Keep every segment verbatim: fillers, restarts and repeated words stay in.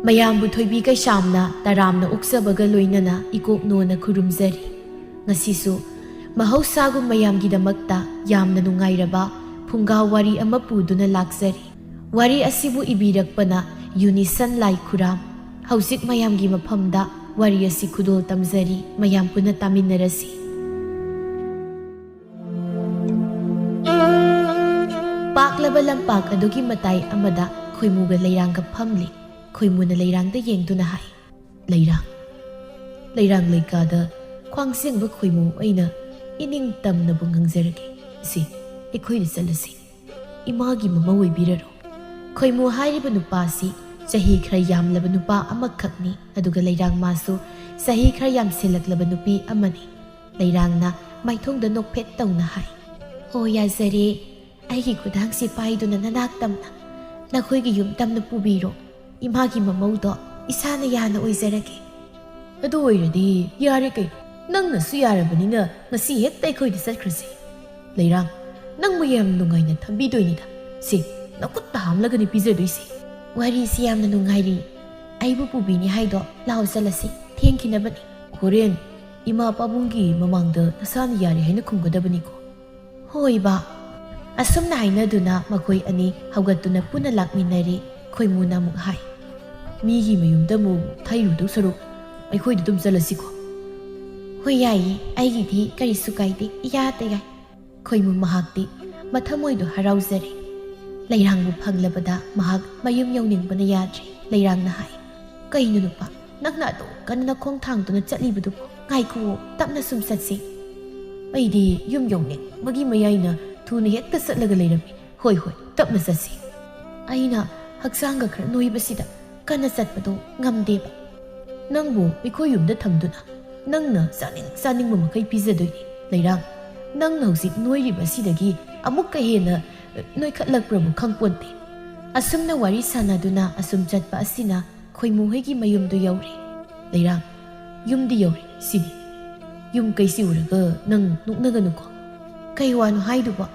ꯃꯌꯥꯝꯕꯨ ꯊꯣꯏꯕꯤ ꯀꯩꯁꯥꯝꯅ ꯇꯔꯥꯝꯅ ꯑꯣꯛꯆꯕꯒ ꯂꯣꯏꯅꯅ ꯏꯀꯣꯛꯅꯣꯅ ꯈꯨꯔꯨꯝꯖꯔꯤ꯫ ꯉꯁꯤꯁꯨ ꯃꯍꯧꯁꯥꯒꯨꯝ ꯃꯌꯥꯝꯒꯤꯗꯃꯛꯇ ꯌꯥꯝꯅ ꯅꯨꯡꯉꯥꯏꯔꯕ ꯐꯨꯡꯒꯥ ꯋꯥꯔꯤ ꯑꯃ ꯄꯨꯗꯨꯅ ꯂꯥꯛꯆꯔꯤ꯫ ꯋꯥꯔꯤ ꯑꯁꯤꯕꯨ ꯏꯕꯤꯔꯛꯄꯅ ꯌꯨꯅꯤꯁꯟ ꯂꯥꯏꯈꯨꯔꯥꯝ꯫ ꯍꯧꯖꯤꯛ ꯃꯌꯥꯝꯒꯤ ꯃꯐꯝꯗ ꯋꯥꯔꯤ ꯑꯁꯤ ꯈꯨꯗꯣꯜ ꯇꯝꯖꯔꯤ, ꯃꯌꯥꯝ ꯄꯨꯟꯅ ꯇꯥꯃꯤꯟꯅꯔꯁꯤ꯫ ꯄꯥꯛꯂꯕ ꯂꯝꯄꯥꯛ ꯑꯗꯨꯒꯤ ꯃꯇꯥꯏ ꯑꯃꯗ ꯈꯣꯏꯃꯨꯒ ꯂꯩꯔꯥꯡꯒ ꯐꯝꯂꯤ꯫ ꯈꯣꯏꯃꯨꯅ ꯂꯩꯔꯥꯡꯗ ꯌꯦꯡꯗꯨꯅ ꯍꯥꯏ, "ꯂꯩꯔꯥꯡ, ꯂꯩꯔꯥꯡ ꯂꯩꯀꯥꯗ ꯈ꯭ꯋꯥꯡ ꯁꯦꯡꯕ ꯈꯣꯏꯃꯨ ꯑꯩꯅ ꯏꯅꯤꯡ ꯇꯝꯅꯕꯨ ꯉꯥꯡꯖꯔꯒꯦ꯫ ꯁꯤ, ꯑꯩꯈꯣꯏꯗ ꯆꯠꯂꯁꯤ꯫ ꯏꯃꯥꯒꯤ ꯃꯃꯧ ꯑꯣꯏꯕꯤꯔꯔꯣ꯫" ꯈꯣꯏꯃꯨ ꯍꯥꯏꯔꯤꯕ ꯅꯨꯄꯥꯁꯤ ꯆꯍꯤ ꯈꯔ ꯌꯥꯝꯂꯕ ꯅꯨꯄꯥ ꯑꯃꯈꯛꯅꯤ, ꯑꯗꯨꯒ ꯂꯩꯔꯥꯡ ꯃꯥꯁꯨ ꯆꯍꯤ ꯈꯔ ꯌꯥꯝꯁꯤꯜꯂꯛꯂꯕ ꯅꯨꯄꯤ ꯑꯃꯅꯤ꯫ ꯂꯩꯔꯥꯡꯅ ꯃꯥꯏꯊꯣꯡꯗ ꯅꯣꯛꯐꯦꯠ ꯇꯧꯅ ꯍꯥꯏ, "ꯑꯣ, ꯌꯥꯖꯔꯦ꯫ ꯑꯩꯒꯤ ꯈꯨꯗꯥꯡꯁꯤ ꯄꯥꯏꯗꯨꯅ ꯅꯅꯥꯛ ꯇꯝꯅ ꯅꯈꯣꯏꯒꯤ ꯌꯨꯝ ꯇꯝꯅ ꯄꯨꯕꯤꯔꯣ꯫ ꯏꯃꯥꯒꯤ ꯃꯃꯧꯗꯣ ꯏꯁꯥꯅ ꯌꯥꯅ ꯑꯣꯏꯖꯔꯒꯦ꯫" "ꯑꯗꯨ ꯑꯣꯏꯔꯗꯤ ꯌꯥꯔꯦ ꯀꯩꯅꯣ꯫ ꯅꯪꯅꯁꯨ ꯌꯥꯔꯕꯅꯤꯅ ꯉꯁꯤ ꯍꯦꯛꯇ ꯑꯩꯈꯣꯏꯗ ꯆꯠꯈ꯭ꯔꯁꯤ꯫ ꯂꯩꯔꯥꯡ, ꯅꯪꯕꯨ ꯌꯥꯝ ꯅꯨꯡꯉꯥꯏꯅ ꯊꯝꯕꯤꯗꯣꯏꯅꯤꯗ꯫ ꯁꯤ, ꯅꯈꯨꯠꯇ ꯍꯥꯝꯂꯒꯅꯤ ꯄꯤꯖꯗꯣꯏꯁꯦ꯫" "ꯋꯥꯔꯤꯁꯤ ꯌꯥꯝꯅ ꯅꯨꯡꯉꯥꯏꯔꯤ꯫ ꯑꯩꯕꯨ ꯄꯨꯕꯤꯅꯤ ꯍꯥꯏꯗꯣ ꯂꯥꯛꯑꯣ ꯆꯠꯂꯁꯤ, ꯊꯦꯡꯈꯤꯅꯕꯅꯤ꯫" "ꯍꯣꯔꯦꯟ ꯏꯃꯥ ꯄꯥꯕꯨꯡꯒꯤ ꯃꯃꯥꯡꯗ ꯅꯁꯥꯅ ꯌꯥꯔꯦ ꯍꯥꯏꯅ ꯈꯨꯝꯒꯗꯕꯅꯤꯀꯣ꯫" "ꯍꯣꯏ ꯕꯥ꯫" ꯑꯁꯨꯝꯅ ꯍꯥꯏꯅꯗꯨꯅ ꯃꯈꯣꯏ ꯑꯅꯤ ꯍꯧꯒꯠꯇꯨꯅ ꯄꯨꯟꯅ ꯂꯥꯛꯃꯤꯟꯅꯔꯤ꯫ ꯈꯣꯏꯃꯨꯅ ꯑꯃꯨꯛ ꯍꯥꯏ, "ꯃꯤꯒꯤ ꯃꯌꯨꯝꯗ ꯑꯃꯨꯛ ꯊꯩꯔꯨꯗꯧ ꯁꯔꯨꯛ ꯑꯩꯈꯣꯏꯗ ꯑꯗꯨꯝ ꯆꯠꯂꯁꯤꯀꯣ꯫" "ꯍꯣꯏ, ꯌꯥꯏꯌꯦ, ꯑꯩꯒꯤꯗꯤ ꯀꯔꯤꯁꯨ ꯀꯥꯏꯗꯦ, ꯏꯌꯥꯗ ꯌꯥꯏ꯫" ꯈꯣꯏꯃꯨ ꯃꯍꯥꯛꯇꯤ ꯃꯊꯃꯣꯏꯗꯣ ꯍꯔꯥꯎꯖꯔꯦ꯫ ꯂꯩꯔꯥꯡꯕꯨ ꯐꯪꯂꯕꯗ ꯃꯍꯥꯛ ꯃꯌꯨꯝ ꯌꯧꯅꯤꯡꯕꯅ ꯌꯥꯗ꯭ꯔꯦ꯫ ꯂꯩꯔꯥꯡꯅ ꯍꯥꯏ, "ꯀꯩꯅꯣ ꯅꯨꯄꯥ, ꯅꯪꯅ ꯑꯗꯨꯛ ꯀꯟꯅ ꯅꯈꯣꯡ ꯊꯥꯡꯗꯨꯅ ꯆꯠꯂꯤꯕꯗꯨꯕꯨ? ꯉꯥꯏꯈꯨꯑꯣ, ꯇꯞꯅ ꯁꯨꯝ ꯆꯠꯁꯤ꯫" "ꯑꯩꯗꯤ ꯌꯨꯝ ꯌꯧꯅꯤꯡꯕꯒꯤ ꯃꯌꯥꯏꯅ ꯊꯨꯅ ꯍꯦꯛꯇ ꯆꯠꯂꯒ ꯂꯩꯔꯝꯃꯤ꯫" "ꯍꯣꯏ, ꯍꯣꯏ, ꯇꯞꯅ ꯆꯠꯁꯤ꯫" "ꯑꯩꯅ ꯍꯛꯆꯥꯡꯒ ꯈꯔ ꯅꯣꯏꯕꯁꯤꯗ ꯀꯟꯅ ꯆꯠꯄꯗꯣ ꯉꯝꯗꯦꯕ꯫" "ꯅꯪꯕꯨ ꯑꯩꯈꯣꯏ ꯌꯨꯝꯗ ꯊꯝꯗꯨꯅ ꯅꯪꯅ ꯆꯥꯅꯤꯡ ꯆꯥꯅꯤꯡꯕ ꯃꯈꯩ ꯄꯤꯖꯗꯣꯏꯅꯤ꯫ ꯂꯩꯔꯥꯡ, ꯅꯪꯅ ꯍꯧꯖꯤꯛ ꯅꯣꯏꯔꯤꯕꯁꯤꯗꯒꯤ ꯑꯃꯨꯛꯀ ꯍꯦꯟꯅ ꯅꯣꯏꯈꯠꯂꯛꯄ꯭ꯔꯕꯨ ꯈꯪꯄꯣꯟꯇꯦ꯫" ꯑꯁꯨꯝꯅ ꯋꯥꯔꯤ ꯁꯥꯟꯅꯗꯨꯅ ꯑꯁꯨꯝ ꯆꯠꯄ ꯑꯁꯤꯅ ꯈꯣꯏꯃꯨ ꯍꯣꯏꯒꯤ ꯃꯌꯨꯝꯗꯨ ꯌꯧꯔꯦ꯫ "ꯂꯩꯔꯥꯡ, ꯌꯨꯝꯗꯤ ꯌꯧꯔꯦ, ꯁꯤꯗꯤ꯫" ꯌꯨꯝ ꯀꯩꯁꯤ ꯎꯔꯒ ꯅꯪ ꯅꯣꯛꯅꯒꯅꯨꯀꯣ꯫ ꯀꯩ ꯋꯥꯅꯣ ꯍꯥꯏꯗꯨꯕꯣ?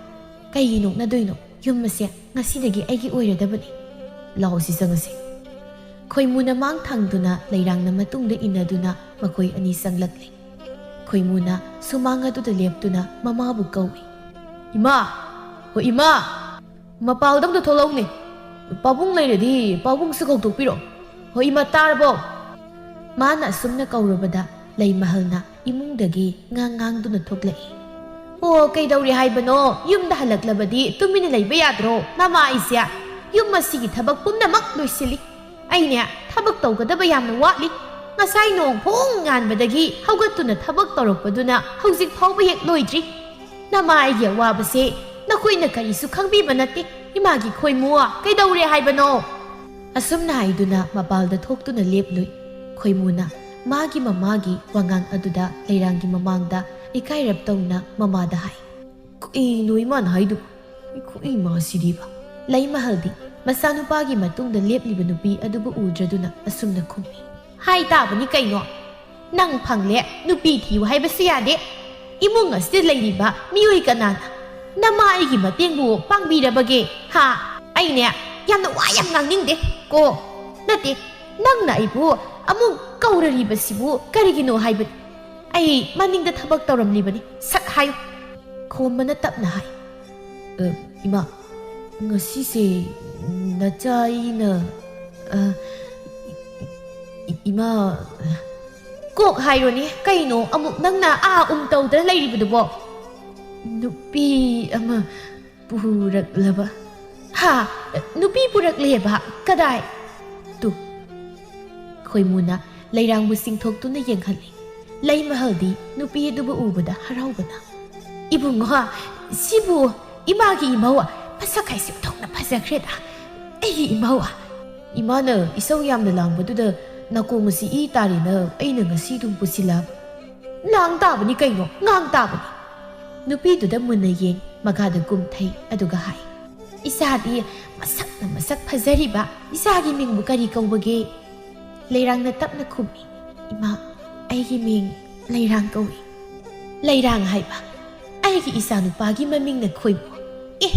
ꯀꯩꯒꯤ ꯅꯣꯛꯅꯗꯣꯏꯅꯣ? ꯌꯨꯝ ꯑꯁꯦ ꯉꯁꯤꯗꯒꯤ ꯑꯩꯒꯤ ꯑꯣꯏꯔꯗꯕꯅꯤ꯫ ꯂꯥꯛꯑꯣ ꯁꯤ ꯆꯪꯉꯁꯦ꯫ ꯈꯣꯏꯃꯨꯅ ꯃꯥꯡ ꯊꯥꯡꯗꯨꯅ ꯂꯩꯔꯥꯡꯅ ꯃꯇꯨꯡꯗ ꯏꯟꯅꯗꯨꯅ ꯃꯈꯣꯏ ꯑꯅꯤ ꯆꯪꯂꯛꯂꯦ꯫ ꯈꯣꯏꯃꯨꯅ ꯁꯨꯃꯥꯡ ꯑꯗꯨꯗ ꯂꯦꯞꯇꯨꯅ ꯃꯃꯥꯕꯨ ꯀꯧꯏ꯫ "ꯏꯃꯥ! ꯍꯣ ꯏꯃꯥ! ꯃꯄꯥꯜꯗ ꯑꯝꯇ ꯊꯣꯛꯂꯛꯎꯅꯦ꯫ ꯄꯥꯕꯨꯡ ꯂꯩꯔꯗꯤ ꯄꯥꯕꯨꯡꯁꯨ ꯀꯧꯊꯣꯛꯄꯤꯔꯣ꯫ ꯍꯣ ꯏꯃꯥ, ꯇꯥꯔꯕꯣ?" ꯃꯥꯅ ꯑꯁꯨꯝꯅ ꯀꯧꯔꯕꯗ ꯂꯩꯃꯍꯜꯅ ꯏꯃꯨꯡꯗꯒꯤ ꯉꯥꯡ ꯉꯥꯡꯗꯨꯅ ꯊꯣꯛꯂꯛꯏ꯫ "ꯑꯣ, ꯀꯩꯗꯧꯔꯦ ꯍꯥꯏꯕꯅꯣ? ꯌꯨꯝꯗ ꯍꯜꯂꯛꯂꯕꯗꯤ ꯇꯨꯃꯤꯟꯅ ꯂꯩꯕ ꯌꯥꯗ꯭ꯔꯣ? ꯅꯃꯥ ꯑꯩꯁꯦ ꯌꯨꯝ ꯑꯁꯤꯒꯤ ꯊꯕꯛ ꯄꯨꯝꯅꯃꯛ ꯂꯣꯏꯁꯤꯜꯂꯤ꯫ ꯑꯩꯅꯦ, ꯊꯕꯛ ꯇꯧꯒꯗꯕ ꯌꯥꯝꯅ ꯋꯥꯠꯂꯤ꯫ ꯉꯁꯥꯏ ꯅꯣꯡ ꯐꯣꯡ ꯉꯥꯟꯕꯗꯒꯤ ꯍꯧꯒꯠꯇꯨꯅ ꯊꯕꯛ ꯇꯧꯔꯛꯄꯗꯨꯅ ꯍꯧꯖꯤꯛ ꯐꯥꯎꯕ ꯍꯦꯛ ꯂꯣꯏꯗ꯭ꯔꯤ꯫ ꯅꯃꯥ ꯑꯩꯒꯤ ꯑꯋꯥꯕꯁꯦ ꯅꯈꯣꯏꯅ ꯀꯔꯤꯁꯨ ꯈꯪꯕꯤꯕ ꯅꯠꯇꯦ꯫ ꯏꯃꯥꯒꯤ ꯈꯣꯏꯃꯨ, ꯀꯩꯗꯧꯔꯦ ꯍꯥꯏꯕꯅꯣ?" ꯑꯁꯨꯝꯅ ꯍꯥꯏꯗꯨꯅ ꯃꯄꯥꯜꯗ ꯊꯣꯛꯇꯨꯅ ꯂꯦꯞꯂꯨꯏ꯫ ꯈꯣꯏꯃꯨꯅ ꯃꯥꯒꯤ ꯃꯃꯥꯒꯤ ꯋꯥꯉꯥꯡ ꯑꯗꯨꯗ ꯂꯩꯔꯥꯡꯒꯤ ꯃꯃꯥꯡꯗ ꯏꯀꯥꯏꯔꯞ ꯇꯧꯅ ꯃꯃꯥꯗ ꯍꯥꯏ꯫ "ꯀꯩꯅꯣ ꯏꯃꯥꯅ ꯍꯥꯏꯗꯨꯕꯨ? ꯑꯩꯈꯣꯏ ꯏꯃꯥꯁꯤꯗꯤꯕ!" ꯂꯩꯃꯍꯜꯗꯤ ꯃꯆꯥꯅꯨꯄꯥꯒꯤ ꯃꯇꯨꯡꯗ ꯂꯦꯞꯂꯤꯕ ꯅꯨꯄꯤ ꯑꯗꯨꯕꯨ ꯎꯗ꯭ꯔꯗꯨꯅ ꯑꯁꯨꯝꯅ ꯈꯨꯝꯃꯤ꯫ "ꯍꯥꯏ ꯇꯥꯕꯅꯤ ꯀꯩꯅꯣ꯫ ꯅꯪ ꯐꯪꯂꯦ, ꯅꯨꯄꯤ ꯊꯤꯌꯨ ꯍꯥꯏꯕꯁꯨ ꯌꯥꯗꯦ꯫ ꯏꯃꯨꯡ ꯑꯁꯤꯗ ꯂꯩꯔꯤꯕ ꯃꯤꯑꯣꯏ ꯀꯅꯥꯅ ꯅꯃꯥ ꯑꯩꯒꯤ ꯃꯇꯦꯡꯕꯨ ꯄꯥꯡꯕꯤꯔꯕꯒꯦ? ꯍꯥ? ꯑꯩꯅꯦ, ꯌꯥꯝꯅ ꯋꯥ ꯌꯥꯝ ꯉꯥꯡꯅꯤꯡꯗꯦ ꯀꯣ꯫ ꯅꯠꯇꯦ, ꯅꯪꯅ ꯑꯩꯕꯨ ꯑꯃꯨꯛ ꯀꯧꯔꯔꯤꯕꯁꯤꯕꯨ ꯀꯔꯤꯒꯤꯅꯣ ꯍꯥꯏꯕꯅꯤ? ꯑꯩ ꯃꯅꯤꯡꯗ ꯊꯕꯛ ꯇꯧꯔꯝꯂꯤꯕꯅꯤ꯫ ꯁꯠ ꯍꯥꯏꯌꯨ꯫" ꯈꯣꯝꯕꯅ ꯇꯞꯅ ꯍꯥꯏ꯫ "ꯑ, ꯏꯃꯥ, ꯉꯁꯤꯁꯦ ꯅꯆꯥ ꯑꯩꯅ, ꯑ, ꯏ-, ꯏ-, ꯏꯃꯥ꯫" "ꯀꯣꯛ ꯍꯥꯏꯔꯣꯅꯦ, ꯀꯩꯅꯣ ꯑꯃꯨꯛ ꯅꯪꯅ ꯑꯥ ꯎꯝ ꯇꯧꯗꯅ ꯂꯩꯔꯤꯕꯗꯨꯕꯣ?" "ꯅꯨꯄꯤ ꯑꯃ ꯄꯨꯔꯛꯂꯕ꯫" "ꯍꯥ? ꯅꯨꯄꯤ ꯄꯨꯔꯛꯂꯦꯕ? ꯀꯗꯥꯏ?" "ꯇꯨ꯫" ꯈꯣꯏꯃꯨꯅ ꯂꯩꯔꯥꯡꯕꯨ ꯆꯤꯡꯊꯣꯛꯇꯨꯅ ꯌꯦꯡꯍꯜꯂꯤ꯫ ꯂꯩꯃꯍꯜꯗꯤ ꯅꯨꯄꯤ ꯑꯗꯨꯕꯨ ꯎꯕꯗ ꯍꯔꯥꯎꯕꯅ, "ꯏꯕꯨꯡꯉꯣ, ꯁꯤꯕꯨ ꯏꯃꯥꯒꯤ ꯏꯃꯧ, ꯃꯁꯛ ꯍꯥꯏꯁꯤ ꯑꯣꯟꯊꯣꯛꯅ ꯐꯖꯈ꯭ꯔꯦꯗ, ꯑꯩꯒꯤ ꯏꯃꯧ꯫ ꯏꯃꯥꯅ ꯏꯁꯧ ꯌꯥꯝꯅ ꯂꯥꯡꯕꯗꯨꯗ ꯅꯥꯀꯣꯡ ꯑꯁꯤ ꯏ ꯇꯥꯔꯦꯅ ꯑꯩꯅ ꯉꯁꯤ ꯑꯗꯨꯝ ꯄꯨꯁꯤꯜꯂꯛꯑꯕ꯫" "ꯂꯥꯡ ꯇꯥꯕꯅꯤ ꯀꯩꯅꯣ, ꯉꯥꯡ ꯇꯥꯕꯅꯤ꯫" ꯅꯨꯄꯤꯗꯨꯗ ꯃꯨꯟꯅ ꯌꯦꯡ, ꯃꯈꯥꯗ ꯀꯨꯝꯊꯩ, ꯑꯗꯨꯒ ꯍꯥꯏ, "ꯏꯆꯥꯗꯤ ꯃꯁꯛꯅ ꯃꯁꯛ ꯐꯖꯔꯤꯕ, ꯏꯆꯥꯒꯤ ꯃꯤꯡꯕꯨ ꯀꯔꯤ ꯀꯧꯕꯒꯦ?" ꯂꯩꯔꯥꯡꯅ ꯇꯞꯅ ꯈꯨꯝꯃꯤ, "ꯏꯃꯥ, ꯑꯩꯒꯤ ꯃꯤꯡ ꯂꯩꯔꯥꯡ ꯀꯧꯏ꯫" ꯂꯩꯔꯥꯡ ꯍꯥꯏꯕ? ꯑꯩꯒꯤ ꯏꯆꯥꯅꯨꯄꯥꯒꯤ ꯃꯃꯤꯡꯅ ꯈꯣꯏꯕꯨ꯫ ꯑꯦ,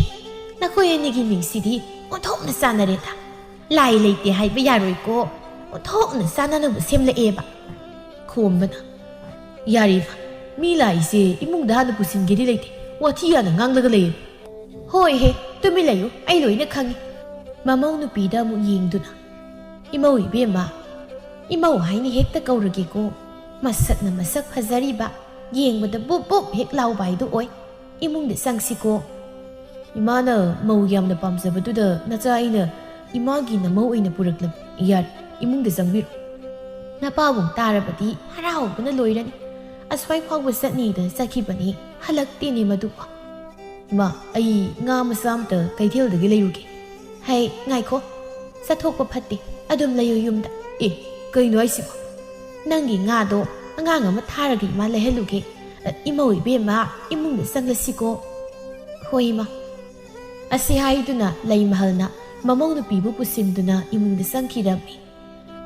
ꯅꯈꯣꯏ ꯑꯅꯤꯒꯤ ꯃꯤꯡꯁꯤꯗꯤ ꯑꯣꯟꯊꯣꯛꯅ ꯆꯥꯟꯅꯔꯦꯗ꯫ ꯂꯥꯏ ꯂꯩꯇꯦ ꯍꯥꯏꯕ ꯌꯥꯔꯣꯏꯀꯣ, ꯑꯣꯟꯊꯣꯛꯅ ꯆꯥꯟꯅꯅꯕ ꯁꯦꯝꯂꯛꯑꯦꯕ꯫ ꯈꯣꯝꯕꯅ, ꯌꯥꯔꯦꯕ, ꯃꯤ ꯂꯥꯛꯏꯁꯦ ꯏꯃꯨꯡꯗ ꯍꯥꯟꯅ ꯄꯨꯁꯤꯟꯒꯦꯗꯤ ꯂꯩꯇꯦ, ꯋꯥꯊꯤ ꯌꯥꯝꯅ ꯉꯥꯡꯂꯒ ꯂꯩꯌꯦ꯫ ꯍꯣꯏ ꯍꯦ, ꯇꯨꯃꯤꯟ ꯂꯩꯌꯨ, ꯑꯩ ꯂꯣꯏꯅ ꯈꯪꯉꯤ꯫ ꯃꯃꯧ ꯅꯨꯄꯤꯗ ꯑꯃꯨꯛ ꯌꯦꯡꯗꯨꯅ, ꯏꯃꯧ ꯏꯕꯦꯝꯃ, ꯏꯃꯧ ꯍꯥꯏꯅ ꯍꯦꯛꯇ ꯀꯧꯔꯒꯦꯀꯣ꯫ ꯃꯁꯛꯅ ꯃꯁꯛ ꯐꯖꯔꯤꯕ, ꯌꯦꯡꯕꯗ ꯕꯨꯞ ꯕꯨꯞ ꯍꯦꯛ ꯂꯥꯎꯕ ꯍꯥꯏꯗꯨ ꯑꯣꯏ꯫ ꯏꯃꯨꯡꯗ ꯆꯪꯁꯤꯀꯣ꯫ ꯏꯃꯥꯅ ꯃꯧ ꯌꯥꯝꯅ ꯄꯥꯝꯖꯕꯗꯨꯗ ꯅꯆꯥ ꯑꯩꯅ ꯏꯃꯥꯒꯤ ꯅꯃꯧ ꯑꯣꯏꯅ ꯄꯨꯔꯛꯂꯕ꯫ ꯌꯥꯔꯦ, ꯏꯃꯨꯡꯗ ꯆꯪꯕꯤꯔꯣ꯫ ꯅꯄꯥꯕꯨꯡ ꯇꯥꯔꯕꯗꯤ ꯍꯔꯥꯎꯕꯅ ꯂꯣꯏꯔꯅꯤ꯫ ꯑꯁ꯭ꯋꯥꯏ ꯐꯥꯎꯕ ꯆꯠꯅꯤꯗꯅ ꯆꯠꯈꯤꯕꯅꯤ, ꯍꯜꯂꯛꯇꯦꯅꯦ ꯃꯗꯨꯕꯨ꯫ ꯏꯃꯥ, ꯑꯩ ꯉꯥ ꯃꯆꯥ ꯑꯝꯇ ꯀꯩꯊꯦꯜꯗꯒꯤ ꯂꯩꯔꯨꯒꯦ꯫ ꯍꯩ, ꯉꯥꯏꯈꯣ, ꯆꯠꯊꯣꯛꯄ ꯐꯠꯇꯦ, ꯑꯗꯨꯝ ꯂꯩꯌꯨ ꯌꯨꯝꯗ꯫ ꯑꯦ, ꯀꯩꯅꯣ ꯍꯥꯏꯁꯤꯕꯣ? ꯅꯪꯒꯤ ꯉꯥꯗꯣ ꯑꯉꯥꯡ ꯑꯃ ꯊꯥꯔꯒ ꯏꯃꯥ ꯂꯩꯍꯜꯂꯨꯒꯦ꯫ ꯑ, ꯏꯃꯧ ꯏꯕꯦꯝꯃ, ꯏꯃꯨꯡꯗ ꯆꯪꯂꯁꯤꯀꯣ꯫ ꯍꯣꯏ ꯏꯃꯥ꯫ ꯑꯁꯤ ꯍꯥꯏꯗꯨꯅ ꯂꯩꯃꯍꯜꯅ ꯃꯃꯧ ꯅꯨꯄꯤꯕꯨ ꯄꯨꯁꯤꯟꯗꯨꯅ ꯏꯃꯨꯡꯗ ꯆꯪꯈꯤꯔꯝꯃꯤ꯫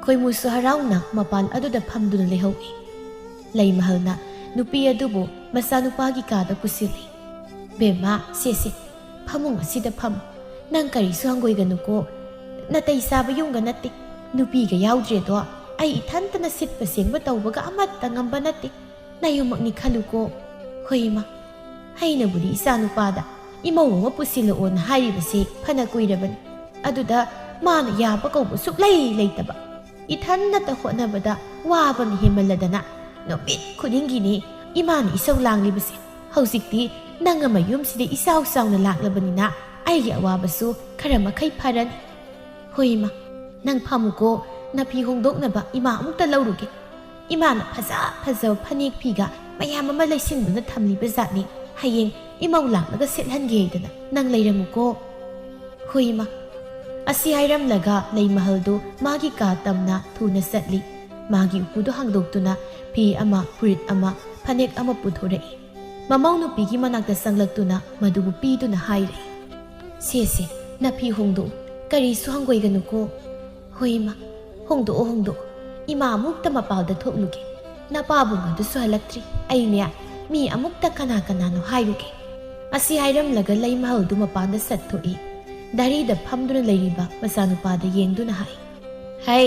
ꯈꯣꯏꯃꯨꯁꯨ ꯍꯔꯥꯎꯅ ꯃꯄꯥꯟ ꯑꯗꯨꯗ ꯐꯝꯗꯨꯅ ꯂꯩꯍꯧꯏ꯫ ꯂꯩꯃꯍꯜꯅ ꯅꯨꯄꯤ ꯑꯗꯨꯕꯨ ꯃꯆꯥꯅꯨꯄꯥꯒꯤ ꯀꯥꯗ ꯄꯨꯁꯤꯜꯂꯤ꯫ "ꯕꯦꯝꯃ, ꯁꯦ ꯁꯦ, ꯐꯃꯨꯡ ꯑꯁꯤꯗ ꯐꯝꯃꯨ꯫ ꯅꯪ ꯀꯔꯤꯁꯨ ꯍꯪꯒꯣꯏꯒꯅꯨꯀꯣ꯫ ꯅꯥꯇꯩ ꯆꯥꯕ ꯌꯨꯝꯒ ꯅꯠꯇꯦ꯫ ꯅꯨꯄꯤꯒ ꯌꯥꯎꯗ꯭ꯔꯦꯗꯣ, ꯑꯩ ꯏꯊꯟꯇꯅ ꯁꯤꯠꯄ ꯁꯦꯡꯕ ꯇꯧꯕꯒ ꯑꯃꯠꯇ ꯉꯝꯕ ꯅꯠꯇꯦ꯫ ꯅꯌꯨꯝꯃꯛꯅꯤ ꯈꯜꯂꯨꯀꯣ꯫" ꯍꯣꯏ ꯏꯃꯥ, ꯑꯩꯅꯕꯨꯗꯤ ꯏꯆꯥꯅꯨꯄꯥꯗ ꯏꯃꯧ ꯑꯃ ꯄꯨꯁꯤꯜꯂꯛꯑꯣꯅ ꯍꯥꯏꯔꯤꯕꯁꯦ ꯐꯅ ꯀꯨꯏꯔꯕꯅꯤ꯫ ꯑꯗꯨꯗ ꯃꯥꯅ ꯌꯥꯕ ꯀꯧꯕ ꯁꯨꯛꯂꯩ ꯂꯩꯇꯕ꯫ ꯏꯊꯟꯅꯇ ꯍꯣꯠꯅꯕꯗ ꯋꯥꯕꯅ ꯍꯦꯟꯃꯜꯂꯗꯅ ꯅꯨꯃꯤꯠ ꯈꯨꯗꯤꯡꯒꯤꯅꯤ ꯏꯃꯥꯅ ꯏꯁꯧ ꯂꯥꯡꯂꯤꯕꯁꯦ꯫ ꯍꯧꯖꯤꯛꯇꯤ ꯅꯪ ꯑꯃ ꯌꯨꯝꯁꯤꯗ ꯏꯆꯥꯎ ꯆꯥꯎꯅ ꯂꯥꯛꯂꯕꯅꯤꯅ ꯑꯩꯒꯤ ꯑꯋꯥꯕꯁꯨ ꯈꯔ ꯃꯈꯩ ꯐꯔꯅꯤ꯫ ꯍꯣꯏ ꯏꯃꯥ, ꯅꯪ ꯐꯝꯃꯨꯀꯣ, ꯅꯐꯤ ꯍꯣꯡꯗꯣꯛꯅꯕ ꯏꯃꯥ ꯑꯃꯨꯛꯇ ꯂꯧꯔꯨꯒꯦ꯫ ꯏꯃꯥꯅ ꯐꯖ ꯐꯖꯕ ꯐꯅꯦꯛ ꯐꯤꯒ ꯃꯌꯥꯝ ꯑꯃ ꯂꯩꯁꯤꯟꯗꯨꯅ ꯊꯝꯂꯤꯕ ꯖꯥꯠꯅꯤ꯫ ꯍꯌꯦꯡ ꯏꯃꯧ ꯂꯥꯛꯂꯒ ꯁꯦꯠꯍꯟꯒꯦ ꯍꯥꯏꯗꯅ ꯅꯪ ꯂꯩꯔꯝꯃꯨꯀꯣ꯫ ꯍꯣꯏ ꯏꯃꯥ꯫ ꯑꯁꯤ ꯍꯥꯏꯔꯝꯂꯒ ꯂꯩꯃꯍꯜꯗꯨ ꯃꯥꯒꯤ ꯀꯥ ꯇꯝꯅ ꯊꯨꯅ ꯆꯠꯂꯤ꯫ ꯃꯥꯒꯤ ꯎꯄꯨꯗꯨ ꯍꯥꯡꯗꯣꯛꯇꯨꯅ ꯐꯤ ꯑꯃ, ꯐꯨꯔꯤꯠ ꯑꯃ, ꯐꯅꯦꯛ ꯑꯃ ꯄꯨꯊꯣꯔꯛꯏ꯫ ꯃꯃꯧ ꯅꯨꯄꯤꯒꯤ ꯃꯅꯥꯛꯇ ꯆꯪꯂꯛꯇꯨꯅ ꯃꯗꯨꯕꯨ ꯄꯤꯗꯨꯅ ꯍꯥꯏꯔꯦ, "ꯁꯦ ꯁꯦ, ꯅꯐꯤ ꯍꯣꯡꯗꯣꯛꯎ, ꯀꯔꯤꯁꯨ ꯍꯪꯒꯣꯏꯒꯅꯨꯀꯣ꯫" "ꯍꯣꯏ ꯏꯃꯥ, ꯍꯣꯡꯗꯣꯛꯑꯣ, ꯍꯣꯡꯗꯣꯛꯑꯣ꯫ ꯏꯃꯥ ꯑꯃꯨꯛꯇ ꯃꯄꯥꯜꯗ ꯊꯣꯛꯂꯨꯒꯦ꯫ ꯅꯄꯥꯕꯨꯡ ꯑꯗꯨꯁꯨ ꯍꯜꯂꯛꯇ꯭ꯔꯤ꯫ ꯑꯩꯅꯦ, ꯃꯤ ꯑꯃꯨꯛꯇ ꯀꯅꯥ ꯀꯅꯥꯅꯣ ꯍꯥꯏꯔꯨꯒꯦ?" ꯑꯁꯤ ꯍꯥꯏꯔꯝꯂꯒ ꯂꯩꯃꯍꯜꯗꯨ ꯃꯄꯥꯟꯗ ꯁꯠꯊꯣꯛꯏ꯫ ꯗꯥꯔꯤꯗ ꯐꯝꯗꯨꯅ ꯂꯩꯔꯤꯕ ꯃꯆꯥꯅꯨꯄꯥꯗ ꯌꯦꯡꯗꯨꯅ ꯍꯥꯏ, "ꯍꯩ,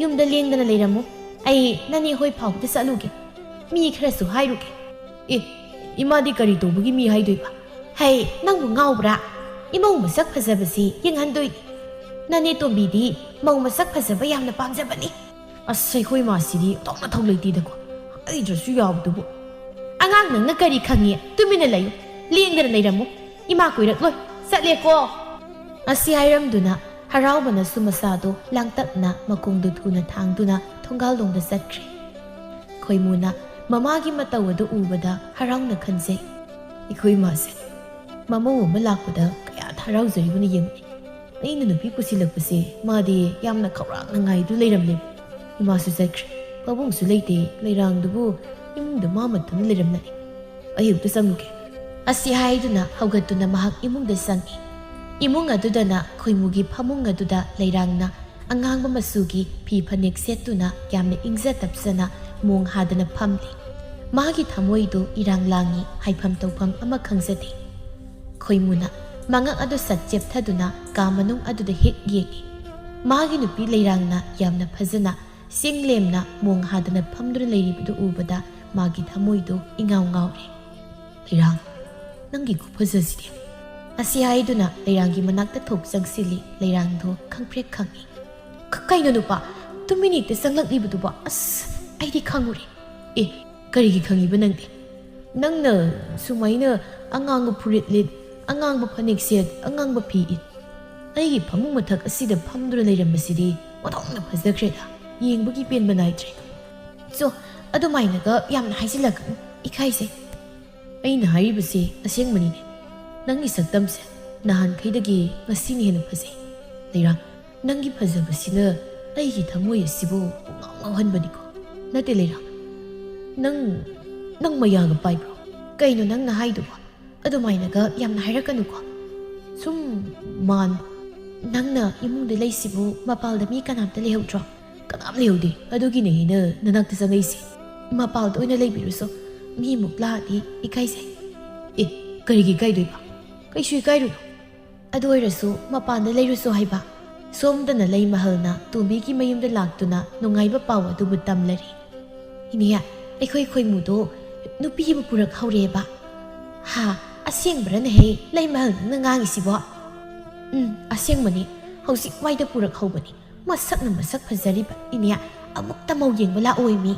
ꯌꯨꯝꯗ ꯂꯦꯡꯗꯅ ꯂꯩꯔꯝꯃꯨ꯫ ꯑꯩ ꯅꯅꯦ ꯍꯣꯏ ꯐꯥꯎꯕꯗ ꯆꯠꯂꯨꯒꯦ꯫ ꯃꯤ ꯈꯔꯁꯨ ꯍꯥꯏꯔꯨꯒꯦ꯫" "ꯑꯦ, ꯏꯃꯥꯗꯤ ꯀꯔꯤ ꯇꯧꯕꯒꯤ ꯃꯤ ꯍꯥꯏꯗꯣꯏꯕ?" "ꯍꯩ, ꯅꯪꯕꯨ ꯉꯥꯎꯕ꯭ꯔꯥ? ꯏꯃꯧ ꯃꯁꯛ ꯐꯖꯕꯁꯤ ꯌꯦꯡꯍꯟꯗꯣꯏꯅꯤ꯫ ꯅꯅꯦ ꯇꯣꯝꯕꯤꯗꯤ ꯃꯧ ꯃꯁꯛ ꯐꯖꯕ ꯌꯥꯝꯅ ꯄꯥꯝꯖꯕꯅꯤ꯫" "ꯑꯁ, ꯑꯩꯈꯣꯏ ꯃꯥꯁꯤꯗꯤ ꯑꯣꯟꯊꯣꯛꯅ ꯊꯧ ꯂꯩꯇꯦꯗꯀꯣ꯫ ꯍꯥꯏꯗ꯭ꯔꯁꯨ ꯌꯥꯕꯗꯨꯕꯨ꯫" "ꯑꯉꯥꯡ ꯅꯪꯅ ꯀꯔꯤ ꯈꯪꯉꯤ? ꯇꯨꯃꯤꯟꯅ ꯂꯩꯌꯨ꯫ ꯂꯦꯡꯗꯅ ꯂꯩꯔꯝꯃꯨ꯫ ꯏꯃꯥ ꯀꯣꯏꯔꯛꯂꯣꯏ꯫ ꯆꯠꯂꯦꯀꯣ꯫" ꯑꯁꯤ ꯍꯥꯏꯔꯝꯗꯨꯅ ꯍꯔꯥꯎꯕꯅꯁꯨ ꯃꯁꯥꯗꯣ ꯂꯥꯡꯇꯛꯅ ꯃꯈꯣꯡꯗꯨ ꯊꯨꯅ ꯊꯥꯡꯗꯨꯅ ꯊꯣꯡꯒꯥꯜꯂꯣꯝꯗ ꯆꯠꯈ꯭ꯔꯦ꯫ ꯈꯣꯏꯃꯨꯅ ꯃꯃꯥꯒꯤ ꯃꯇꯧ ꯑꯗꯨ ꯎꯕꯗ ꯍꯔꯥꯎꯅ ꯈꯟꯖꯩ, "ꯑꯩꯈꯣꯏ ꯏꯃꯥꯁꯦ ꯃꯃꯧ ꯑꯃ ꯂꯥꯛꯄꯗ ꯀꯌꯥꯗ ꯍꯔꯥꯎꯖꯔꯤꯕꯅꯣ ꯌꯦꯡꯉꯨꯅꯦ꯫ ꯑꯩꯅ ꯅꯨꯄꯤ ꯄꯨꯁꯤꯜꯂꯛꯄꯁꯦ ꯃꯥꯗꯤ ꯌꯥꯝꯅ ꯈꯧꯔꯥꯡꯅ ꯉꯥꯏꯗꯨ ꯂꯩꯔꯝꯂꯦꯕ꯫ ꯏꯃꯥꯁꯨ ꯆꯠꯈ꯭ꯔꯦ, ꯄꯥꯕꯨꯡꯁꯨ ꯂꯩꯇꯦ, ꯂꯩꯔꯥꯡꯗꯨꯕꯨ ꯏꯃꯨꯡꯗ ꯃꯥ ꯃꯊꯟꯇ ꯂꯩꯔꯝꯂꯅꯤ꯫ ꯑꯩ ꯑꯃꯨꯛꯇ ꯆꯪꯉꯨꯒꯦ꯫" ꯑꯁꯤ ꯍꯥꯏꯗꯨꯅ ꯍꯧꯒꯠꯇꯨꯅ ꯃꯍꯥꯛ ꯏꯃꯨꯡꯗ ꯆꯪꯉꯤ꯫ ꯏꯃꯨꯡ ꯑꯗꯨꯗꯅ ꯈꯣꯏꯃꯨꯒꯤ ꯐꯃꯨꯡ ꯑꯗꯨꯗ ꯂꯩꯔꯥꯡꯅ ꯑꯉꯥꯡꯕ ꯃꯆꯨꯒꯤ ꯐꯤ ꯐꯅꯦꯛ ꯁꯦꯠꯇꯨꯅ ꯌꯥꯝꯅ ꯏꯪꯖ ꯇꯞꯆꯅ ꯃꯣꯡ ꯍꯥꯗꯅ ꯐꯝꯂꯤ꯫ ꯃꯥꯒꯤ ꯊꯃꯣꯏꯗꯨ ꯏꯔꯥꯡ ꯂꯥꯡꯉꯤ, ꯍꯥꯏꯐꯝ ꯇꯧꯐꯝ ꯑꯃ ꯈꯪꯖꯗꯦ꯫ ꯈꯣꯏꯃꯨꯅ ꯃꯉꯛ ꯑꯗꯨ ꯁꯠ ꯆꯦꯞꯊꯗꯨꯅ ꯀꯥ ꯃꯅꯨꯡ ꯑꯗꯨꯗ ꯍꯦꯛ ꯌꯦꯡꯉꯤ꯫ ꯃꯥꯒꯤ ꯅꯨꯄꯤ ꯂꯩꯔꯥꯡꯅ ꯌꯥꯝꯅ ꯐꯖꯅ ꯆꯤꯡ ꯂꯦꯝꯅ ꯃꯣꯡ ꯍꯥꯗꯅ ꯐꯝꯗꯨꯅ ꯂꯩꯔꯤꯕꯗꯨ ꯎꯕꯗ ꯃꯥꯒꯤ ꯊꯃꯣꯏꯗꯨ ꯏꯉꯥꯎ ꯉꯥꯎꯔꯦ꯫ "ꯂꯩꯔꯥꯡ, ꯅꯪꯒꯤ ꯈꯨꯐꯖꯁꯤꯗꯤ꯫" ꯑꯁꯤ ꯍꯥꯏꯗꯨꯅ ꯂꯩꯔꯥꯡꯒꯤ ꯃꯅꯥꯛꯇ ꯊꯣꯛ ꯆꯪꯁꯤꯜꯂꯤ꯫ ꯂꯩꯔꯥꯡꯗꯣ ꯈꯪꯄ꯭ꯔꯦꯛ ꯈꯪꯉꯤ꯫ "ꯀ-, ꯀꯩꯅꯣ ꯅꯨꯄꯥ? ꯇꯨꯃꯤꯟ ꯍꯦꯛꯇ ꯆꯪꯂꯛꯂꯤꯕꯗꯨꯕꯣ? ꯑꯁ, ꯑꯩꯗꯤ ꯈꯪꯉꯨꯔꯦ꯫" "ꯑꯦ, ꯀꯔꯤꯒꯤ ꯈꯪꯉꯤꯕ ꯅꯪꯗꯤ? ꯅꯪꯅ ꯁꯨꯃꯥꯏꯅ ꯑꯉꯥꯡꯕ ꯐꯨꯔꯤꯠ ꯂꯤꯠ, ꯑꯉꯥꯡꯕ ꯐꯅꯦꯛ ꯁꯦꯠ, ꯑꯉꯥꯡꯕ ꯐꯤ ꯏꯟ, ꯑꯩꯒꯤ ꯐꯃꯨꯡ ꯃꯊꯛ ꯑꯁꯤꯗ ꯐꯝꯗꯨꯅ ꯂꯩꯔꯝꯕꯁꯤꯗꯤ ꯑꯣꯟꯊꯣꯛꯅ ꯐꯖꯈ꯭ꯔꯦꯗ꯫ ꯌꯦꯡꯕꯒꯤ ꯄꯦꯟꯕ ꯅꯥꯏꯗ꯭ꯔꯦ꯫" "ꯆꯣ, ꯑꯗꯨꯃꯥꯏꯅꯒ ꯌꯥꯝꯅ ꯍꯥꯏꯖꯤꯜꯂꯛꯀꯅꯨ, ꯏꯀꯥꯏꯖꯩ꯫" "ꯑꯩꯅ ꯍꯥꯏꯔꯤꯕꯁꯤ ꯑꯁꯦꯡꯕꯅꯤꯅꯦ꯫ ꯅꯪꯒꯤ ꯁꯛꯇꯝꯁꯦ ꯅꯍꯥꯟꯈꯩꯗꯒꯤ ꯉꯁꯤꯅ ꯍꯦꯟꯅ ꯐꯖꯩ꯫ ꯂꯩꯔꯥꯡ, ꯅꯪꯒꯤ ꯐꯖꯕꯁꯤꯅ ꯑꯩꯒꯤ ꯊꯃꯣꯏ ꯑꯁꯤꯕꯨ ꯄꯨꯡꯉꯥꯎ ꯉꯥꯎꯍꯟꯕꯅꯤꯀꯣ꯫ ꯅꯠꯇꯦ ꯂꯩꯔꯥꯡ, ꯅꯪ, ꯅꯪ ꯃꯌꯥꯒ ꯄꯥꯏꯕ꯭ꯔꯣ?" "ꯀꯩꯅꯣ ꯅꯪꯅ ꯍꯥꯏꯗꯨꯕꯣ? ꯑꯗꯨꯃꯥꯏꯅꯒ ꯌꯥꯝꯅ ꯍꯥꯏꯔꯛꯀꯅꯨꯀꯣ꯫ ꯁꯨꯝ ꯃꯥꯟ, ꯅꯪꯅ ꯏꯃꯨꯡꯗ ꯂꯩꯁꯤꯕꯨ ꯃꯄꯥꯜꯗ ꯃꯤ ꯀꯅꯥꯝꯇ ꯂꯩꯍꯧꯗ꯭ꯔꯣ?" "ꯀꯅꯥꯝ ꯂꯩꯍꯧꯗꯦ, ꯑꯗꯨꯒꯤꯅꯦ ꯑꯩꯅ ꯅꯅꯥꯛꯇ ꯆꯪꯉꯛꯏꯁꯦ꯫ ꯃꯄꯥꯜꯗ ꯑꯣꯏꯅ ꯂꯩꯕꯤꯔꯨꯁꯣ, ꯃꯤꯃꯨꯛ ꯂꯥꯛꯑꯗꯤ ꯏꯀꯥꯏꯖꯩ꯫ ꯑꯦ, ꯀꯔꯤꯒꯤ ꯏꯀꯥꯏꯗꯣꯏꯕ? ꯀꯩꯁꯨ ꯏꯀꯥꯏꯔꯨꯅꯨ꯫ ꯑꯗꯨ ꯑꯣꯏꯔꯁꯨ ꯃꯄꯥꯟꯗ ꯂꯩꯔꯨꯁꯣ ꯍꯥꯏꯕ꯫ ꯁꯣꯝꯗꯅ ꯂꯩꯃꯍꯜꯅ ꯇꯣꯝꯕꯤꯒꯤ ꯃꯌꯨꯝꯗ ꯂꯥꯛꯇꯨꯅ ꯅꯨꯡꯉꯥꯏꯕ ꯄꯥꯎ ꯑꯗꯨꯕꯨ ꯇꯝꯂꯔꯤ꯫ "ꯏꯅꯦ, ꯑꯩꯈꯣꯏ ꯈꯣꯏꯃꯨꯗꯣ ꯅꯨꯄꯤ ꯑꯃ ꯄꯨꯔꯛꯍꯧꯔꯦꯕ"꯫ "ꯍꯥ? ꯑꯁꯦꯡꯕꯔꯅꯦꯍꯦ ꯂꯩꯃꯍꯜ ꯅꯪꯅ ꯉꯥꯡꯉꯤꯁꯤꯕꯣ?" "ꯎꯝ, ꯑꯁꯦꯡꯕꯅꯤ꯫ ꯍꯧꯖꯤꯛ ꯋꯥꯏꯗ ꯄꯨꯔꯛꯍꯧꯕꯅꯤ꯫ ꯃꯁꯛꯅ ꯃꯁꯛ ꯐꯖꯔꯤꯕ꯫ ꯏꯅꯦ, ꯑꯃꯨꯛꯇ ꯃꯧ ꯌꯦꯡꯕ ꯂꯥꯛꯑꯣꯏ ꯃꯤ?"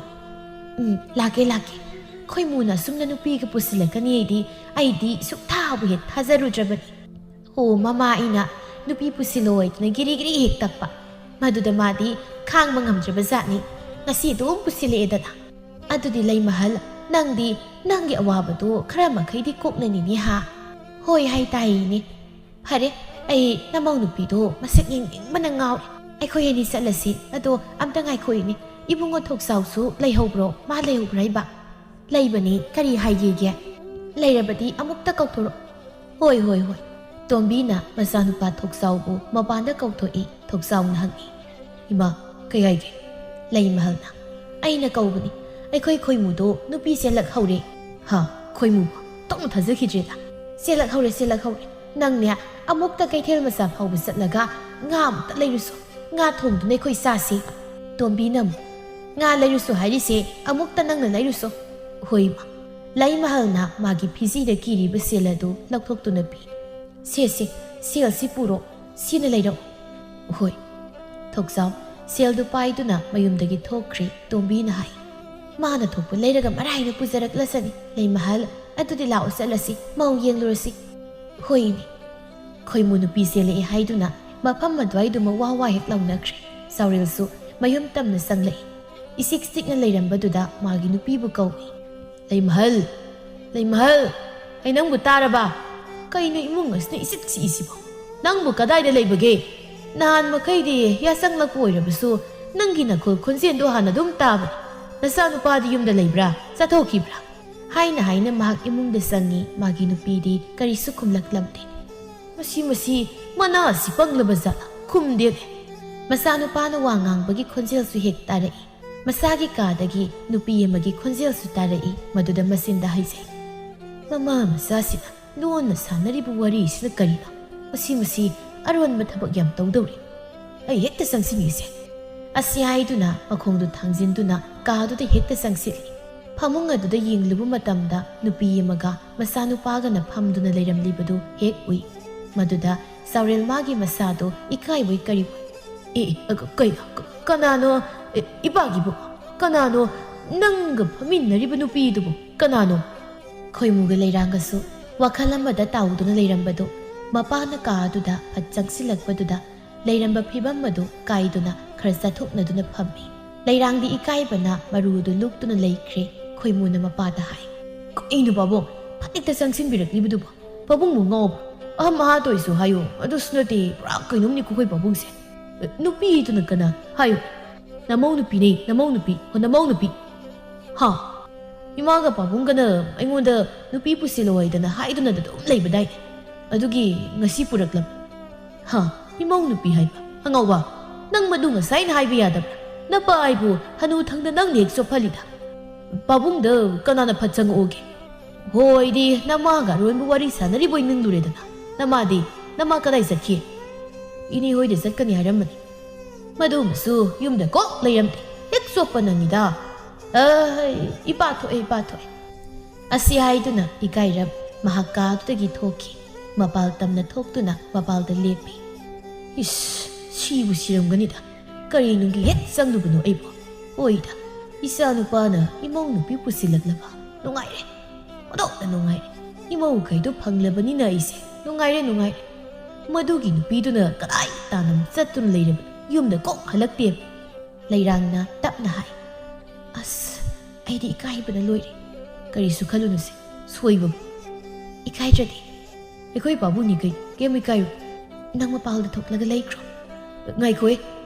"ꯎꯝ, ꯂꯥꯛꯀꯦ, ꯂꯥꯛꯀꯦ꯫ ꯈꯣꯏꯃꯨꯅ ꯑꯁꯨꯝꯅ ꯅꯨꯄꯤꯒ ꯄꯨꯁꯤꯜꯂꯛꯀꯅꯤ ꯑꯩꯗꯤ, ꯑꯩꯗꯤ ꯁꯨꯛꯊꯥꯕꯨ ꯍꯦꯛ ꯊꯥꯖꯔꯨꯗ꯭ꯔꯕꯅꯤ"꯫ ꯑꯣ, ꯃꯃꯥ ꯑꯩꯅ ꯅꯨꯄꯤ ꯄꯨꯁꯤꯜꯂꯣꯏꯗꯅ ꯒꯤꯔꯤ ꯒꯤꯔꯤ ꯍꯦꯛ ꯇꯛꯄ꯫ ꯃꯗꯨꯗ ꯃꯥꯗꯤ ꯈꯥꯡꯕ ꯉꯝꯗ꯭ꯔꯕ ꯖꯥꯠꯅꯤ꯫ ꯉꯁꯤ ꯑꯗꯨꯝ ꯄꯨꯁꯤꯜꯂꯛꯑꯦꯗꯅ꯫ "ꯑꯗꯨꯗꯤ ꯂꯩꯃꯍꯜ, ꯅꯪꯗꯤ ꯅꯪꯒꯤ ꯑꯋꯥꯕꯗꯣ ꯈꯔ ꯃꯈꯩꯗꯤ ꯀꯣꯛꯅꯅꯤꯅꯦ ꯍꯥ?" "ꯍꯣꯏ" ꯍꯥꯏ ꯇꯥꯏꯅꯦ꯫ "ꯐꯔꯦ, ꯑꯩ ꯅꯃꯧ ꯅꯨꯄꯤꯗꯣ ꯃꯁꯛ ꯌꯦꯡꯅꯤꯡꯕꯅ ꯉꯥꯎꯔꯦ꯫ ꯑꯩꯈꯣꯏ ꯑꯅꯤ ꯆꯠꯂꯁꯤ꯫ ꯑꯗꯣ ꯑꯝꯇ ꯉꯥꯏꯈꯣ ꯏꯅꯦ, ꯏꯕꯨꯡꯉꯣ ꯊꯣꯛꯆꯥꯎꯁꯨ ꯂꯩꯍꯧꯕ꯭ꯔꯣ? ꯃꯥ ꯂꯩꯍꯧꯕ꯭ꯔꯥ ꯍꯥꯏꯕ?" "ꯂꯩꯕꯅꯤ, ꯀꯔꯤ ꯍꯥꯏꯒꯦꯒꯦ?" "ꯂꯩꯔꯕꯗꯤ ꯑꯃꯨꯛꯇ ꯀꯧꯊꯣꯔꯛꯑꯣ"꯫ "ꯍꯣꯏ, ꯍꯣꯏ, ꯍꯣꯏ"꯫ ꯇꯣꯝꯕꯤꯅ ꯃꯆꯥꯅꯨꯄꯥ ꯊꯣꯛꯆꯥꯎꯕꯨ ꯃꯄꯥꯟꯗ ꯀꯧꯊꯣꯛꯏ꯫ ꯊꯣꯛꯆꯥꯎꯅ ꯍꯪꯉꯤ, "ꯏꯃꯥ, ꯀꯩ ꯍꯥꯏꯒꯦ?" ꯂꯩꯃꯍꯜꯅ, "ꯑꯩꯅ ꯀꯧꯕꯅꯤ꯫ ꯑꯩꯈꯣꯏ ꯈꯣꯏꯃꯨꯗꯣ ꯅꯨꯄꯤ ꯆꯦꯜꯂꯛꯍꯧꯔꯦ"꯫ "ꯍꯥ? ꯈꯣꯏꯃꯨꯕ? ꯇꯧꯅ ꯊꯥꯖꯈꯤꯗ꯭ꯔꯦꯗ"꯫ "ꯆꯦꯜꯂꯛꯍꯧꯔꯦ, ꯆꯦꯜꯂꯛꯍꯧꯔꯦ꯫ ꯅꯪꯅꯦ, ꯑꯃꯨꯛꯇ ꯀꯩꯊꯦꯜ ꯃꯆꯥ ꯐꯥꯎꯕ ꯆꯠꯂꯒ ꯉꯥ ꯑꯃꯨꯛꯇ ꯂꯩꯔꯨꯁꯣ꯫ ꯉꯥ ꯊꯣꯡꯗꯨꯅ ꯑꯩꯈꯣꯏ ꯆꯥꯁꯤ"꯫ ꯇꯣꯝꯕꯤꯅ ꯑꯃꯨꯛ, "ꯉꯥ ꯂꯩꯔꯨꯁꯣ ꯍꯥꯏꯔꯤꯁꯦ ꯑꯃꯨꯛꯇ ꯅꯪꯅ ꯂꯩꯔꯨꯁꯣ"꯫ "ꯍꯣꯏ, ꯏꯃꯥ"꯫ ꯂꯩꯃꯍꯜꯅ ꯃꯥꯒꯤ ꯐꯤꯖꯤꯗ ꯀꯤꯔꯤꯕ ꯁꯦꯜ ꯑꯗꯨ ꯂꯧꯊꯣꯛꯇꯨꯅ ꯄꯤ꯫ "ꯁꯦ, ꯁꯦ, ꯁꯦꯜꯁꯤ ꯄꯨꯔꯣ, ꯁꯤꯅ ꯂꯩꯔꯛꯑꯣ"꯫ "ꯍꯣꯏ"꯫ ꯊꯣꯛꯆꯥꯎ ꯁꯦꯜꯗꯨ ꯄꯥꯏꯗꯨꯅ ꯃꯌꯨꯝꯗꯒꯤ ꯊꯣꯛꯈ꯭ꯔꯦ꯫ ꯇꯣꯝꯕꯤꯅ ꯍꯥꯏ, "ꯃꯥꯅ ꯊꯣꯛꯄ ꯂꯩꯔꯒ ꯃꯔꯥꯏꯅ ꯄꯨꯖꯔꯛꯂꯁꯅꯤ꯫ ꯂꯩꯃꯍꯜ, ꯑꯗꯨꯗꯤ ꯂꯥꯛꯑꯣ ꯆꯠꯂꯁꯤ, ꯃꯧ ꯌꯦꯡꯂꯨꯔꯁꯤ"꯫ "ꯍꯣꯏ ꯏꯅꯦ"꯫ ꯈꯣꯏꯃꯨ ꯅꯨꯄꯤ ꯆꯦꯜꯂꯛꯑꯦ ꯍꯥꯏꯗꯨꯅ ꯃꯐꯝ ꯑꯗꯨꯋꯥꯏꯗꯨꯃ ꯋꯥ ꯋꯥ ꯍꯦꯛ ꯂꯥꯎꯅꯈ꯭ꯔꯦ꯫ ꯆꯥꯎꯔꯦꯜꯁꯨ ꯃꯌꯨꯝ ꯇꯝꯅ ꯆꯪꯂꯛꯏ꯫ ꯏꯆꯤꯛ ꯆꯤꯛꯅ ꯂꯩꯔꯝꯕꯗꯨꯗ ꯃꯥꯒꯤ ꯅꯨꯄꯤꯕꯨ ꯀꯧꯏ꯫ "ꯂꯩꯃꯍꯜ! ꯂꯩꯃꯍꯜ! ꯑꯩ ꯅꯪꯕꯨ ꯇꯥꯔꯕ? ꯀꯩꯅꯣ ꯏꯃꯨꯡ ꯑꯁꯤꯅ ꯏꯆꯤꯛ ꯆꯤꯛꯏꯁꯤꯕꯣ? ꯅꯪꯕꯨ ꯀꯗꯥꯏꯗ ꯂꯩꯕꯒꯦ? ꯅꯍꯥꯟ ꯃꯈꯩꯗꯤ ꯌꯥꯆꯪꯂꯛꯄ ꯑꯣꯏꯔꯕꯁꯨ ꯅꯪꯒꯤ ꯅꯈꯣꯜ ꯈꯣꯟꯖꯦꯜꯗꯣ ꯍꯥꯟꯅ ꯑꯗꯨꯝ ꯇꯥꯕꯅꯤ꯫ ꯅꯆꯥꯅꯨꯄꯥꯗꯤ ꯌꯨꯝꯗ ꯂꯩꯕ꯭ꯔꯥ? ꯆꯠꯊꯣꯛꯈꯤꯕ꯭ꯔꯥ?" ꯍꯥꯏꯅ ꯍꯥꯏꯅ ꯃꯍꯥꯛ ꯏꯃꯨꯡꯗ ꯆꯪꯉꯤ꯫ ꯃꯥꯒꯤ ꯅꯨꯄꯤꯗꯤ ꯀꯔꯤꯁꯨ ꯈꯨꯝꯂꯛꯂꯝꯗꯦ꯫ "ꯃꯁꯤ, ꯃꯁꯤ ꯃꯅꯥ ꯑꯁꯤ ꯄꯪꯂꯕ ꯖꯥꯠꯂ? ꯈꯨꯝꯗꯦꯅꯦ"꯫ ꯃꯆꯥꯅꯨꯄꯥꯅ ꯋꯥ ꯉꯥꯡꯕꯒꯤ ꯈꯣꯟꯖꯦꯜꯁꯨ ꯍꯦꯛ ꯇꯥꯔꯛꯏ꯫ ꯃꯁꯥꯒꯤ ꯀꯥꯗꯒꯤ ꯅꯨꯄꯤ ꯑꯃꯒꯤ ꯈꯣꯟꯖꯦꯜꯁꯨ ꯇꯥꯔꯛꯏ꯫ ꯃꯗꯨꯗ ꯃꯆꯤꯟꯗ ꯍꯥꯏꯖꯩ, "ꯃꯃꯥ ꯃꯆꯥꯁꯤꯅ ꯂꯣꯟꯅ ꯁꯥꯟꯅꯔꯤꯕ ꯋꯥꯔꯤꯁꯤꯅ ꯀꯔꯤꯅꯣ? ꯃꯁꯤ, ꯃꯁꯤ ꯑꯔꯣꯟꯕ ꯊꯕꯛ ꯌꯥꯝ ꯇꯧꯗꯧꯔꯤ꯫ ꯑꯩ ꯍꯦꯛꯇ ꯆꯪꯁꯤꯟꯈꯤꯁꯦ"꯫ ꯑꯁꯤ ꯍꯥꯏꯗꯨꯅ ꯃꯈꯣꯡꯗꯨ ꯊꯥꯡꯖꯤꯟꯗꯨꯅ ꯀꯥꯗꯨꯗ ꯍꯦꯛꯇ ꯆꯪꯁꯤꯜꯂꯤ꯫ ꯐꯃꯨꯡ ꯑꯗꯨꯗ ꯌꯦꯡꯂꯨꯕ ꯃꯇꯝꯗ ꯅꯨꯄꯤ ꯑꯃꯒ ꯃꯆꯥꯅꯨꯄꯥꯒꯅ ꯐꯝꯗꯨꯅ ꯂꯩꯔꯝꯂꯤꯕꯗꯨ ꯍꯦꯛ ꯎꯏ꯫ ꯃꯗꯨꯗ ꯆꯥꯎꯔꯦꯜ ꯃꯥꯒꯤ ꯃꯁꯥꯗꯨ ꯏꯀꯥꯏꯕꯣꯏ ꯀꯔꯤꯕꯣꯏ, "ꯑꯦ, ꯑꯦ, ꯀ-, ꯀꯩ-, ꯀ-, ꯀꯅꯥꯅꯣ? ꯑꯦ, ꯏꯄꯥꯒꯤꯕꯨ ꯀꯅꯥꯅꯣ? ꯅꯪꯒ ꯐꯝꯃꯤꯟꯅꯔꯤꯕ ꯅꯨꯄꯤꯗꯨꯕꯨ ꯀꯅꯥꯅꯣ?" ꯈꯣꯏꯃꯨꯒ ꯂꯩꯔꯥꯡꯒꯁꯨ ꯋꯥꯈꯜ ꯑꯃꯗ ꯇꯥꯎꯗꯨꯅ ꯂꯩꯔꯝꯕꯗꯨ ꯃꯄꯥꯅ ꯀꯥ ꯑꯗꯨꯗ ꯐꯠ ꯆꯪꯁꯤꯜꯂꯛꯄꯗꯨꯗ ꯂꯩꯔꯝꯕ ꯐꯤꯕꯝ ꯑꯗꯨ ꯀꯥꯏꯗꯨꯅ ꯈꯔ ꯆꯠꯊꯣꯛꯅꯗꯨꯅ ꯐꯝꯃꯤ꯫ ꯂꯩꯔꯥꯡꯗꯤ ꯏꯀꯥꯏꯕꯅ ꯃꯔꯨꯗꯨ ꯂꯨꯛꯇꯨꯅ ꯂꯩꯈ꯭ꯔꯦ꯫ ꯈꯣꯏꯃꯨꯅ ꯃꯄꯥꯗ ꯍꯥꯏ, "ꯀꯩꯅꯣ ꯄꯥꯕꯨꯡ, ꯐꯠ ꯍꯦꯛꯇ ꯆꯪꯁꯤꯟꯕꯤꯔꯛꯂꯤꯕꯗꯨꯕꯣ? ꯄꯥꯕꯨꯡꯕꯨ ꯉꯥꯎꯕ꯭ꯔꯣ? ꯑꯍꯝ ꯑꯍꯥ ꯇꯧꯏꯁꯨ ꯍꯥꯏꯌꯣ, ꯑꯗꯨꯁꯨ ꯅꯠꯇꯦ, ꯄꯨꯔꯥ ꯀꯩꯅꯣꯝꯅꯤ ꯑꯩꯈꯣꯏ ꯄꯥꯕꯨꯡꯁꯦ꯫ ꯅꯨꯄꯤꯗꯨꯅ ꯀꯅꯥ? ꯍꯥꯏꯌꯨ꯫ ꯅꯃꯧ ꯅꯨꯄꯤꯅꯦ, ꯅꯃꯧ ꯅꯨꯄꯤ, ꯍꯣ, ꯅꯃꯧ ꯅꯨꯄꯤ꯫ ꯍꯥ? ꯏꯃꯥꯒ ꯄꯥꯕꯨꯡꯒꯅ ꯑꯩꯉꯣꯟꯗ ꯅꯨꯄꯤ ꯄꯨꯁꯤꯜꯂꯣ ꯍꯥꯏꯗꯅ ꯍꯥꯏꯗꯨꯅ ꯑꯗꯨꯝ ꯂꯩꯕꯗꯥꯏꯅꯦ? ꯑꯗꯨꯒꯤ ꯉꯁꯤ ꯄꯨꯔꯛꯂꯕ"꯫ "ꯍꯥ? ꯏꯃꯧ ꯅꯨꯄꯤ ꯍꯥꯏꯕ? ꯑꯉꯥꯎꯕ, ꯅꯪ ꯃꯗꯨ ꯉꯁꯥꯏꯅ ꯍꯥꯏꯕ ꯌꯥꯗꯕ꯭ꯔꯥ? ꯅꯄꯥ ꯑꯩꯕꯨ ꯍꯅꯨ ꯊꯪꯗ ꯅꯪꯅ ꯍꯦꯛ ꯆꯣꯞꯍꯜꯂꯤꯗ꯫ ꯄꯥꯕꯨꯡꯗ ꯀꯅꯥꯅ ꯐꯠ ꯆꯪꯉꯛꯑꯣꯒꯦ? ꯍꯣꯏꯗꯤ, ꯅꯃꯥꯒ ꯑꯔꯣꯟꯕ ꯋꯥꯔꯤ ꯁꯥꯟꯅꯔꯤꯕꯣꯏ ꯅꯤꯡꯂꯨꯔꯦꯗꯅ꯫ ꯅꯃꯥꯗꯤ, ꯅꯃꯥ ꯀꯗꯥꯏ ꯆꯠꯈꯤ?" "ꯏꯅꯦ ꯍꯣꯏꯗ ꯆꯠꯀꯅꯤ ꯍꯥꯏꯔꯝꯕꯅꯤ꯫ ꯃꯗꯨꯃꯁꯨ ꯌꯨꯝꯗ ꯀꯣꯛ ꯂꯩꯔꯝꯗꯦ꯫ ꯍꯦꯛ ꯆꯣꯞꯄ ꯅꯪꯉꯤꯗ꯫ ꯑꯩ, ꯏꯄꯥ ꯊꯣꯛꯑꯦ, ꯏꯄꯥ ꯊꯣꯛꯑꯦ"꯫ ꯑꯁꯤ ꯍꯥꯏꯗꯨꯅ ꯏꯀꯥꯏꯔꯞ ꯃꯍꯥꯛ ꯀꯥꯗꯨꯗꯒꯤ ꯊꯣꯛꯈꯤ꯫ ꯃꯄꯥꯜ ꯇꯝꯅ ꯊꯣꯛꯇꯨꯅ ꯃꯄꯥꯜꯗ ꯂꯦꯞꯄꯤ꯫ "ꯏꯁ, ꯁꯤꯕꯨ ꯁꯤꯔꯝꯒꯅꯤꯗ꯫ ꯀꯔꯤ ꯅꯨꯡꯒꯤ ꯍꯦꯛ ꯆꯪꯂꯨꯕꯅꯣ ꯑꯩꯕꯨ? ꯍꯣꯏꯗ, ꯏꯆꯥ ꯅꯨꯄꯥꯅ ꯏꯃꯧ ꯅꯨꯄꯤ ꯄꯨꯁꯤꯜꯂꯛꯂꯕ? ꯅꯨꯡꯉꯥꯏꯔꯦ, ꯑꯣꯟꯊꯣꯛꯅ ꯅꯨꯡꯉꯥꯏꯔꯦ꯫ ꯏꯃꯧ ꯀꯩꯗꯣ ꯐꯪꯂꯕꯅꯤꯅ ꯑꯩꯁꯦ ꯅꯨꯡꯉꯥꯏꯔꯦ, ꯅꯨꯡꯉꯥꯏꯔꯦ꯫ ꯃꯗꯨꯒꯤ ꯅꯨꯄꯤꯗꯨꯅ ꯀꯗꯥꯏ ꯇꯥꯅ ꯆꯠꯇꯨꯅ ꯂꯩꯔꯕꯅꯣ? ꯌꯨꯝꯗ ꯀꯣꯛ ꯍꯜꯂꯛꯇꯦ"꯫ ꯂꯩꯔꯥꯡꯅ ꯇꯞꯅ ꯍꯥꯏ, "ꯑꯁ, ꯑꯩꯗꯤ ꯏꯀꯥꯏꯕꯅ ꯂꯣꯏꯔꯦ"꯫ "ꯀꯔꯤꯁꯨ ꯈꯜꯂꯨꯅꯨꯁꯦ, ꯁꯣꯏꯕꯕꯨ꯫ ꯏꯀꯥꯏꯗ꯭ꯔꯗꯤ꯫ ꯑꯩꯈꯣꯏ ꯄꯥꯕꯨꯡꯅꯤ ꯀꯩꯅꯣ, ꯀꯩꯝ ꯏꯀꯥꯏꯔꯨ꯫ ꯅꯪ ꯃꯄꯥꯜꯗ ꯊꯣꯛꯂꯒ ꯂꯩꯈ꯭ꯔꯣ"꯫ "ꯉꯥꯏꯈꯣꯍꯦ,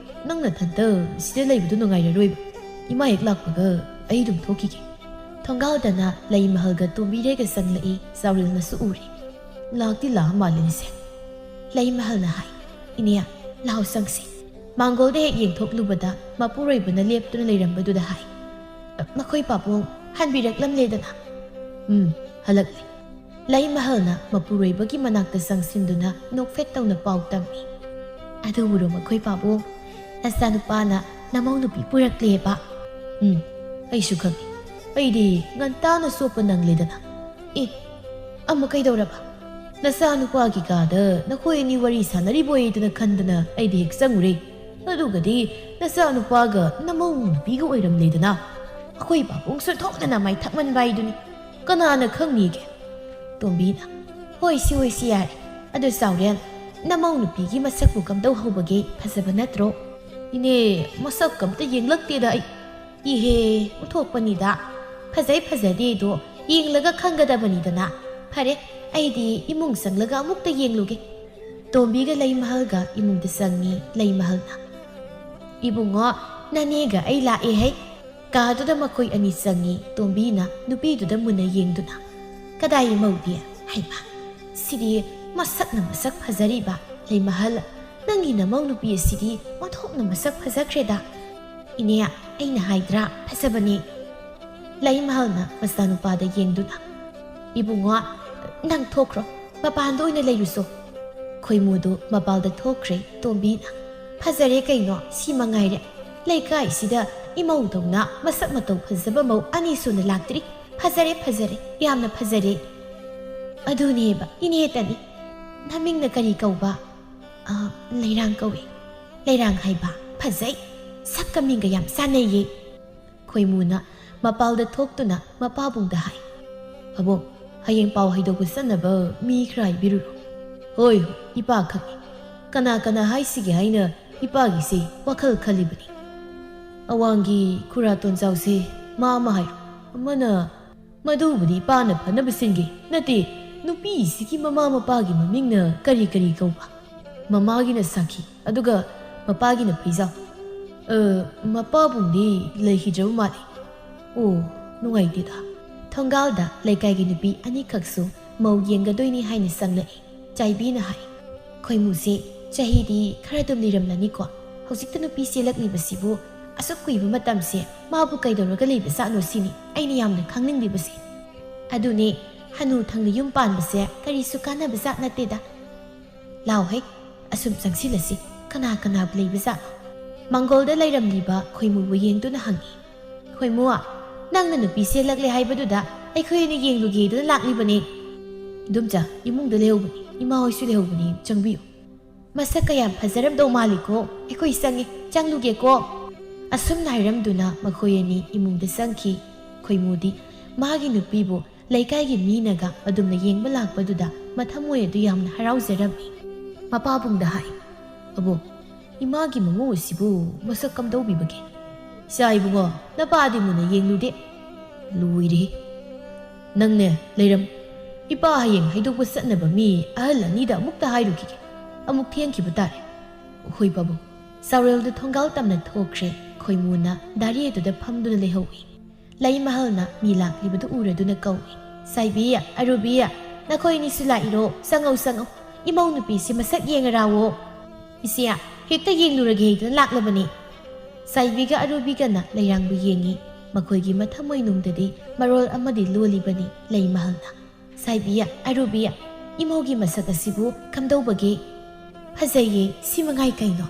ꯅꯪ ꯅꯊꯟꯇ ꯁꯤꯗ ꯂꯩꯕꯗꯨ ꯅꯨꯡꯉꯥꯏꯔꯔꯣꯏꯕ꯫ ꯏꯃꯥ ꯍꯦꯛ ꯂꯥꯛꯄꯒ ꯑꯩ ꯑꯗꯨꯝ ꯊꯣꯛꯈꯤꯒꯦ"꯫ ꯊꯣꯡꯒꯥꯜꯗꯅ ꯂꯩꯃꯍꯜꯒ ꯇꯣꯝꯕꯤꯔꯦꯒ ꯆꯪꯂꯛꯏ꯫ ꯆꯥꯎꯔꯦꯜꯅꯁꯨ ꯎꯔꯦ꯫ "ꯂꯥꯛꯇꯤ ꯂꯥꯛꯑ ꯃꯥꯜꯂꯦꯅꯦꯁꯦ"꯫ ꯂꯩꯃꯍꯜꯅ ꯍꯥꯏ, "ꯏꯅꯦ, ꯂꯥꯎ ꯆꯪꯁꯤ"꯫ ꯃꯥꯡꯒꯣꯜꯗ ꯍꯦꯛ ꯌꯦꯡꯊꯣꯛꯂꯨꯕꯗ ꯃꯄꯨꯔꯣꯏꯕꯅ ꯂꯦꯞꯇꯨꯅ ꯂꯩꯔꯝꯕꯗꯨꯗ ꯍꯥꯏ, "ꯃꯈꯣꯏ ꯄꯥꯕꯨꯡ ꯍꯟꯕꯤꯔꯛꯂꯝꯂꯦꯗꯅ?" "ꯎꯝ, ꯍꯜꯂꯛꯂꯦ꯫" ꯂꯩꯃꯍꯜꯅ ꯃꯄꯨꯔꯣꯏꯕꯒꯤ ꯃꯅꯥꯛꯇ ꯆꯪꯁꯤꯟꯗꯨꯅ ꯅꯣꯛꯐꯦꯠ ꯇꯧꯅ ꯄꯥꯎ ꯇꯝꯃꯤ꯫ "ꯑꯗꯨꯕꯨꯔꯣ ꯃꯈꯣꯏ ꯄꯥꯕꯨꯡ, ꯅꯆꯥꯅꯨꯄꯥꯅ ꯅꯃꯧ ꯅꯨꯄꯤ ꯄꯨꯔꯛꯂꯦꯕ?" "ꯎꯝ, ꯑꯩꯁꯨ ꯈꯪꯉꯤ꯫ ꯑꯩꯗꯤ ꯉꯟꯇꯥꯅ ꯁꯣꯞꯄ ꯅꯪꯂꯦꯗꯅ꯫ ꯑꯦ, ꯑꯃ ꯀꯩꯗꯧꯔꯕ?" "ꯅꯆꯥꯅꯨꯄꯥꯒꯤ ꯀꯥꯗ ꯅꯈꯣꯏ ꯑꯅꯤ ꯋꯥꯔꯤ ꯁꯥꯟꯅꯔꯤꯕꯣꯏꯗꯅ ꯈꯟꯗꯅ ꯑꯩꯗꯤ ꯍꯦꯛ ꯆꯪꯉꯨꯔꯦ꯫ ꯑꯗꯨꯒꯗꯤ ꯅꯆꯥꯅꯨꯄꯥꯒ ꯅꯃꯧ ꯅꯨꯄꯤꯒ ꯑꯣꯏꯔꯝꯂꯦꯗꯅ꯫ ꯑꯩꯈꯣꯏ ꯄꯥꯕꯨꯡꯁꯨ ꯊꯣꯛꯗꯅ ꯃꯥꯏ ꯊꯛꯃꯟꯕ ꯍꯥꯏꯗꯨꯅꯤ꯫ ꯀꯅꯥꯅ ꯈꯪꯅꯤꯒꯦ?" ꯇꯣꯝꯕꯤꯅ, "ꯍꯣꯏꯁꯤ, ꯍꯣꯏꯁꯤ, ꯌꯥꯔꯦ꯫ ꯑꯗꯨ ꯆꯥꯎꯔꯦꯜ, ꯅꯃꯧ ꯅꯨꯄꯤꯒꯤ ꯃꯁꯛꯄꯨ ꯀꯝꯗꯧ ꯍꯧꯕꯒꯦ? ꯐꯖꯕ ꯅꯠꯇ꯭ꯔꯣ?" "ꯏꯅꯦ, ꯃꯁꯛ ꯀꯝꯇ ꯌꯦꯡꯂꯛꯇꯦꯗ ꯑꯩ꯫" "ꯏꯍꯦ, ꯎꯊꯣꯛꯄꯅꯤꯗ꯫ ꯐꯖꯩ ꯐꯖꯗꯦꯗꯣ ꯌꯦꯡꯂꯒ ꯈꯪꯒꯗꯕꯅꯤꯗꯅ꯫ ꯐꯔꯦ, ꯑꯩꯗꯤ ꯏꯃꯨꯡ ꯆꯪꯂꯒ ꯑꯃꯨꯛꯇ ꯌꯦꯡꯂꯨꯒꯦ꯫" ꯇꯣꯝꯕꯤꯒ ꯂꯩꯃꯍꯜꯒ ꯏꯃꯨꯡꯗ ꯆꯪꯉꯤ꯫ ꯂꯩꯃꯍꯜꯅ, "ꯏꯕꯨꯡꯉꯣ, ꯅꯅꯦꯒ ꯑꯩ ꯂꯥꯛꯑꯦ ꯍꯩ꯫" ꯀꯥꯗꯨꯗ ꯃꯈꯣꯏ ꯑꯅꯤ ꯆꯪꯉꯤ꯫ ꯇꯣꯝꯕꯤꯅ ꯅꯨꯄꯤꯗꯨꯗ ꯃꯨꯟꯅ ꯌꯦꯡꯗꯨꯅ, "ꯀꯗꯥꯏ ꯃꯧꯗꯤ? ꯍꯩꯃꯥ, ꯁꯤꯗꯤ ꯃꯁꯛꯅ ꯃꯁꯛ ꯐꯖꯔꯤꯕ꯫ ꯂꯩꯃꯍꯜ, ꯅꯪꯒꯤ ꯅꯃꯧ ꯅꯨꯄꯤ ꯑꯁꯤꯗꯤ ꯑꯣꯟꯊꯣꯛꯅ ꯃꯁꯛ ꯐꯖꯈ꯭ꯔꯦꯗ꯫" "ꯏꯅꯦ, ꯑꯩꯅ ꯍꯥꯏꯗ꯭ꯔꯥ, ꯐꯖꯕꯅꯦ꯫" ꯂꯩꯃꯍꯜꯅ ꯃꯆꯥꯅꯨꯄꯥꯗ ꯌꯦꯡꯗꯨꯅ, "ꯏꯕꯨꯡꯉꯣ, ꯅꯪ ꯊꯣꯛꯈ꯭ꯔꯣ, ꯃꯄꯥꯟꯗ ꯑꯣꯏꯅ ꯂꯩꯔꯨꯁꯣ꯫" ꯈꯣꯏꯃꯨꯗꯨ ꯃꯄꯥꯜꯗ ꯊꯣꯛꯈ꯭ꯔꯦ꯫ ꯇꯣꯝꯕꯤꯅ, "ꯐꯖꯔꯦ ꯀꯩꯅꯣ, ꯁꯤ ꯃꯉꯥꯏꯔꯦ꯫ ꯂꯩꯀꯥꯏꯁꯤꯗ ꯏꯃꯧꯗꯧꯅ ꯃꯁꯛ ꯃꯇꯧ ꯐꯖꯕ ꯃꯧ ꯑꯅꯤ ꯁꯨꯅ ꯂꯥꯛꯇ꯭ꯔꯤ꯫ ꯐꯖꯔꯦ, ꯐꯖꯔꯦ, ꯌꯥꯝꯅ ꯐꯖꯔꯦ꯫" "ꯑꯗꯨꯅꯦꯕ, ꯏꯅꯦꯇꯅꯤ꯫ ꯅꯃꯤꯡꯅ ꯀꯔꯤ ꯀꯧꯕ?" "ꯑ, ꯂꯩꯔꯥꯡ ꯀꯧꯏ꯫" "ꯂꯩꯔꯥꯡ ꯍꯥꯏꯕ? ꯐꯖꯩ꯫ ꯁꯛꯀ ꯃꯤꯡꯒ ꯌꯥꯝ ꯆꯥꯟꯅꯩꯌꯦ꯫" ꯈꯣꯏꯃꯨꯅ ꯃꯄꯥꯜꯗ ꯊꯣꯛꯇꯨꯅ ꯃꯄꯥꯕꯨꯡꯗ ꯍꯥꯏ, "ꯄꯥꯕꯨꯡ, ꯍꯌꯦꯡ ꯄꯥꯎ ꯍꯩꯗꯣꯛꯄ ꯆꯠꯅꯕ ꯃꯤ ꯈꯔ ꯍꯥꯏꯕꯤꯔꯨꯔꯣ꯫" "ꯍꯣꯏ, ꯍꯣꯏ, ꯏꯄꯥ ꯈꯪꯏ꯫ ꯀꯅꯥ ꯀꯅꯥ ꯍꯥꯏꯁꯤꯒꯦ ꯍꯥꯏꯅ ꯏꯄꯥꯒꯤꯁꯦ ꯋꯥꯈꯜ ꯈꯜꯂꯤꯕꯅꯤ꯫ ꯑꯋꯥꯡꯒꯤ ꯈꯨꯔꯥ ꯇꯣꯟꯖꯥꯎꯁꯦ ꯃꯥ ꯑꯃ ꯍꯥꯏꯔꯣ꯫ ꯑꯃꯅ, ꯃꯗꯨꯕꯨꯗꯤ ꯏꯄꯥꯅ ꯐꯅꯕ ꯁꯤꯟꯒꯦ꯫ ꯅꯠꯇꯦ, ꯅꯨꯄꯤꯁꯤꯒꯤ ꯃꯃꯥ ꯃꯄꯥꯒꯤ ꯃꯃꯤꯡꯅ ꯀꯔꯤ ꯀꯔꯤ ꯀꯧꯕ?" "ꯃꯃꯥꯒꯤꯅ ꯁꯥꯈꯤ, ꯑꯗꯨꯒ ꯃꯄꯥꯒꯤꯅ ꯐꯩꯖꯥꯎ꯫ ꯑ, ꯃꯄꯥꯕꯨꯡꯗꯤ ꯂꯩꯈꯤꯗ꯭ꯔꯕ ꯃꯥꯜꯂꯤ꯫ ꯑꯣ, ꯅꯨꯡꯉꯥꯏꯇꯦꯗ꯫" ꯊꯣꯡꯒꯥꯜꯗ ꯂꯩꯀꯥꯏꯒꯤ ꯅꯨꯄꯤ ꯑꯅꯤꯈꯛꯁꯨ ꯃꯧ ꯌꯦꯡꯒꯗꯣꯏꯅꯤ ꯍꯥꯏꯅ ꯆꯪꯂꯛꯏ꯫ ꯆꯥꯏꯕꯤꯅ ꯍꯥꯏ, "ꯈꯣꯏꯃꯨꯁꯦ ꯆꯍꯤꯗꯤ ꯈꯔ ꯑꯗꯨꯝ ꯂꯤꯔꯝꯂꯅꯤꯀꯣ꯫ ꯍꯧꯖꯤꯛꯇ ꯅꯨꯄꯤ ꯆꯦꯜꯂꯛꯂꯤꯕꯁꯤꯕꯨ ꯑꯁꯨꯛ ꯀꯨꯏꯕ ꯃꯇꯝꯁꯦ ꯃꯥꯕꯨ ꯀꯩꯗꯧꯔꯒ ꯂꯩꯕꯖꯥꯠꯅꯣ ꯁꯤꯅꯤ ꯑꯩꯅ ꯌꯥꯝꯅ ꯈꯪꯅꯤꯡꯂꯤꯕꯁꯦ꯫ ꯑꯗꯨꯅꯦ, ꯍꯅꯨ ꯊꯪꯅ ꯌꯨꯝ ꯄꯥꯟꯕꯁꯦ ꯀꯔꯤꯁꯨ ꯀꯥꯟꯅꯕꯖꯥꯠ ꯅꯠꯇꯦꯗ꯫ ꯂꯥꯎ ꯍꯦ, ꯑꯁꯨꯝ ꯆꯪꯁꯤꯜꯂꯁꯤ, ꯀꯅꯥ ꯀꯅꯥꯕꯨ ꯂꯩꯕꯖꯥꯠꯅꯣ? ꯃꯪꯒꯣꯜꯗ ꯂꯩꯔꯝꯂꯤꯕ ꯈꯣꯏꯃꯨꯕꯨ ꯌꯦꯡꯗꯨꯅ ꯍꯪꯉꯤ꯫ "ꯈꯣꯏꯃꯨ, ꯅꯪꯅ ꯅꯨꯄꯤ ꯆꯦꯜꯂꯛꯂꯦ ꯍꯥꯏꯕꯗꯨꯗ ꯑꯩꯈꯣꯏ ꯑꯅꯤ ꯌꯦꯡꯂꯨꯒꯦꯗꯅ ꯂꯥꯛꯂꯤꯕꯅꯦ꯫ ꯏꯗꯣꯝꯆꯥ, ꯏꯃꯨꯡꯗ ꯂꯩꯍꯧꯕꯅꯤ, ꯏꯃꯥ ꯍꯣꯏꯁꯨ ꯂꯩꯍꯧꯕꯅꯤ, ꯆꯪꯕꯤꯌꯨ꯫ ꯃꯁꯛ ꯀꯌꯥꯝ ꯐꯖꯔꯝꯗꯧ ꯃꯥꯜꯂꯤꯀꯣ, ꯑꯩꯈꯣꯏ ꯆꯪꯉꯦ, ꯆꯪꯂꯨꯒꯦꯀꯣ"꯫ ꯑꯁꯨꯝꯅ ꯍꯥꯏꯔꯝꯗꯨꯅ ꯃꯈꯣꯏ ꯑꯅꯤ ꯏꯃꯨꯡꯗ ꯆꯪꯈꯤ꯫ ꯈꯣꯏꯃꯨꯗꯤ ꯃꯥꯒꯤ ꯅꯨꯄꯤꯕꯨ ꯂꯩꯀꯥꯏꯒꯤ ꯃꯤꯅꯒ ꯑꯗꯨꯝꯅ ꯌꯦꯡꯕ ꯂꯥꯛꯄꯗꯨꯗ ꯃꯊꯃꯣꯏ ꯑꯗꯨ ꯌꯥꯝꯅ ꯍꯔꯥꯎꯖꯔꯝꯃꯤ꯫ ꯃꯄꯥꯕꯨꯡꯗ ꯍꯥꯏ, "ꯑꯕꯣ, ꯏꯃꯥꯒꯤ ꯃꯃꯧ ꯑꯁꯤꯕꯨ ꯃꯁꯛ ꯀꯝꯗꯧꯕꯤꯕꯒꯦ? ꯏꯆꯥ ꯏꯕꯨꯡꯉꯣ, ꯅꯄꯥꯗꯤ ꯃꯨꯟꯅ ꯌꯦꯡꯂꯨꯗꯦ?" "ꯂꯣꯏꯔꯦ꯫ ꯅꯪꯅꯦ, ꯂꯩꯔꯝ꯫ ꯏꯄꯥ ꯍꯌꯦꯡ ꯍꯩꯗꯣꯛꯄ ꯆꯠꯅꯕ ꯃꯤ ꯑꯍꯜ ꯑꯅꯤꯗ ꯑꯃꯨꯛꯇ ꯍꯥꯏꯔꯨꯈꯤꯒꯦ꯫ ꯑꯃꯨꯛ ꯊꯦꯡꯈꯤꯕ ꯇꯥꯔꯦ꯫ ꯍꯣꯏ ꯄꯥꯕꯨꯡ"꯫ ꯆꯥꯎꯔꯦꯜꯗꯨ ꯊꯣꯡꯒꯥꯜ ꯇꯝꯅ ꯊꯣꯛꯈ꯭ꯔꯦ꯫ ꯈꯣꯏꯃꯨꯅ ꯗꯥꯔꯤ ꯑꯗꯨꯗ ꯐꯝꯗꯨꯅ ꯂꯩꯍꯧꯏ꯫ ꯂꯩꯃꯍꯜꯅ ꯃꯤ ꯂꯥꯛꯂꯤꯕꯗꯨ ꯎꯔꯗꯨꯅ ꯀꯧꯏ, "ꯁꯥꯏꯕꯤ, ꯑꯔꯨꯕꯤ, ꯅꯈꯣꯏ ꯑꯅꯤꯁꯨ ꯂꯥꯛꯏꯔꯣ? ꯆꯪꯉꯧ, ꯆꯪꯉꯧ꯫ ꯏꯃꯧ ꯅꯨꯄꯤꯁꯤ ꯃꯁꯛ ꯌꯦꯡꯉꯔꯥꯑꯣ꯫" "ꯏꯆꯦ, ꯍꯦꯛꯇ ꯌꯦꯡꯂꯨꯔꯒꯦ ꯍꯥꯏꯗꯨꯅ ꯂꯥꯛꯂꯕꯅꯤ"꯫ ꯁꯥꯏꯕꯤꯒ ꯑꯔꯨꯕꯤꯒꯅ ꯂꯩꯔꯥꯡꯕꯨ ꯌꯦꯡꯏ꯫ ꯃꯈꯣꯏꯒꯤ ꯃꯊꯃꯣꯏꯅꯨꯡꯗꯗꯤ ꯃꯔꯣꯜ ꯑꯃꯗꯤ ꯂꯣꯜꯂꯤꯕꯅꯤ ꯂꯩꯃꯍꯜꯅ꯫ "ꯁꯥꯏꯕꯤ, ꯑꯔꯨꯕꯤ, ꯏꯃꯧꯒꯤ ꯃꯁꯛ ꯑꯁꯤꯕꯨ ꯀꯝꯗꯧꯕꯒꯦ?" "ꯐꯖꯩꯌꯦ, ꯁꯤ ꯃꯉꯥꯏ ꯀꯩꯅꯣ?"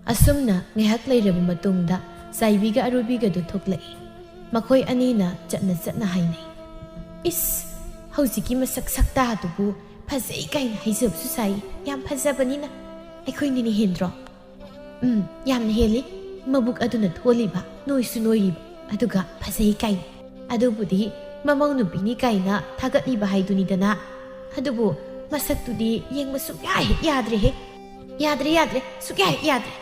ꯑꯁꯨꯝꯅ ꯉꯥꯏꯍꯥꯛ ꯂꯩꯔꯕ ꯃꯇꯨꯡꯗ ꯁꯥꯏꯕꯤꯒ ꯑꯔꯨꯕꯤꯒꯗꯨ ꯊꯣꯛꯂꯛꯏ꯫ ꯃꯈꯣꯏ ꯑꯅꯤꯅ ꯆꯠꯅ ꯆꯠꯅ ꯍꯥꯏꯅꯩ, "ꯏꯁ, ꯍꯧꯖꯤꯛꯀꯤ ꯃꯁꯛ ꯁꯛꯇꯥꯗꯨꯕꯨ ꯐꯖꯩ ꯀꯥꯏꯅ ꯍꯥꯏꯖꯕꯁꯨ ꯁꯥꯏ꯫ ꯌꯥꯝ ꯐꯖꯕꯅꯤꯅ ꯑꯩꯈꯣꯏꯅꯤꯅ ꯍꯦꯟꯗ꯭ꯔꯣ?" "ꯎꯝ, ꯌꯥꯝꯅ ꯍꯦꯜꯂꯤ꯫ ꯃꯕꯨꯛ ꯑꯗꯨꯅ ꯊꯣꯜꯂꯤꯕ, ꯅꯣꯏꯁꯨ ꯅꯣꯏꯔꯤꯕ, ꯑꯗꯨꯒ ꯐꯖꯩ ꯀꯥꯏꯅ꯫ ꯑꯗꯨꯕꯨꯗꯤ ꯃꯃꯧ ꯅꯨꯄꯤꯅꯤ ꯀꯥꯏꯅ ꯊꯥꯒꯠꯂꯤꯕ ꯍꯥꯏꯗꯨꯅꯤꯗꯅ꯫ ꯑꯗꯨꯕꯨ ꯃꯁꯛꯇꯨꯗꯤ ꯌꯦꯡꯕ ꯁꯨꯛꯌꯥ ꯍꯦꯛ ꯌꯥꯗ꯭ꯔꯦꯍꯦ꯫ ꯌꯥꯗ꯭ꯔꯦ, ꯌꯥꯗ꯭ꯔꯦ, ꯁꯨꯛꯌꯥ ꯍꯦꯛ ꯌꯥꯗ꯭ꯔꯦ"꯫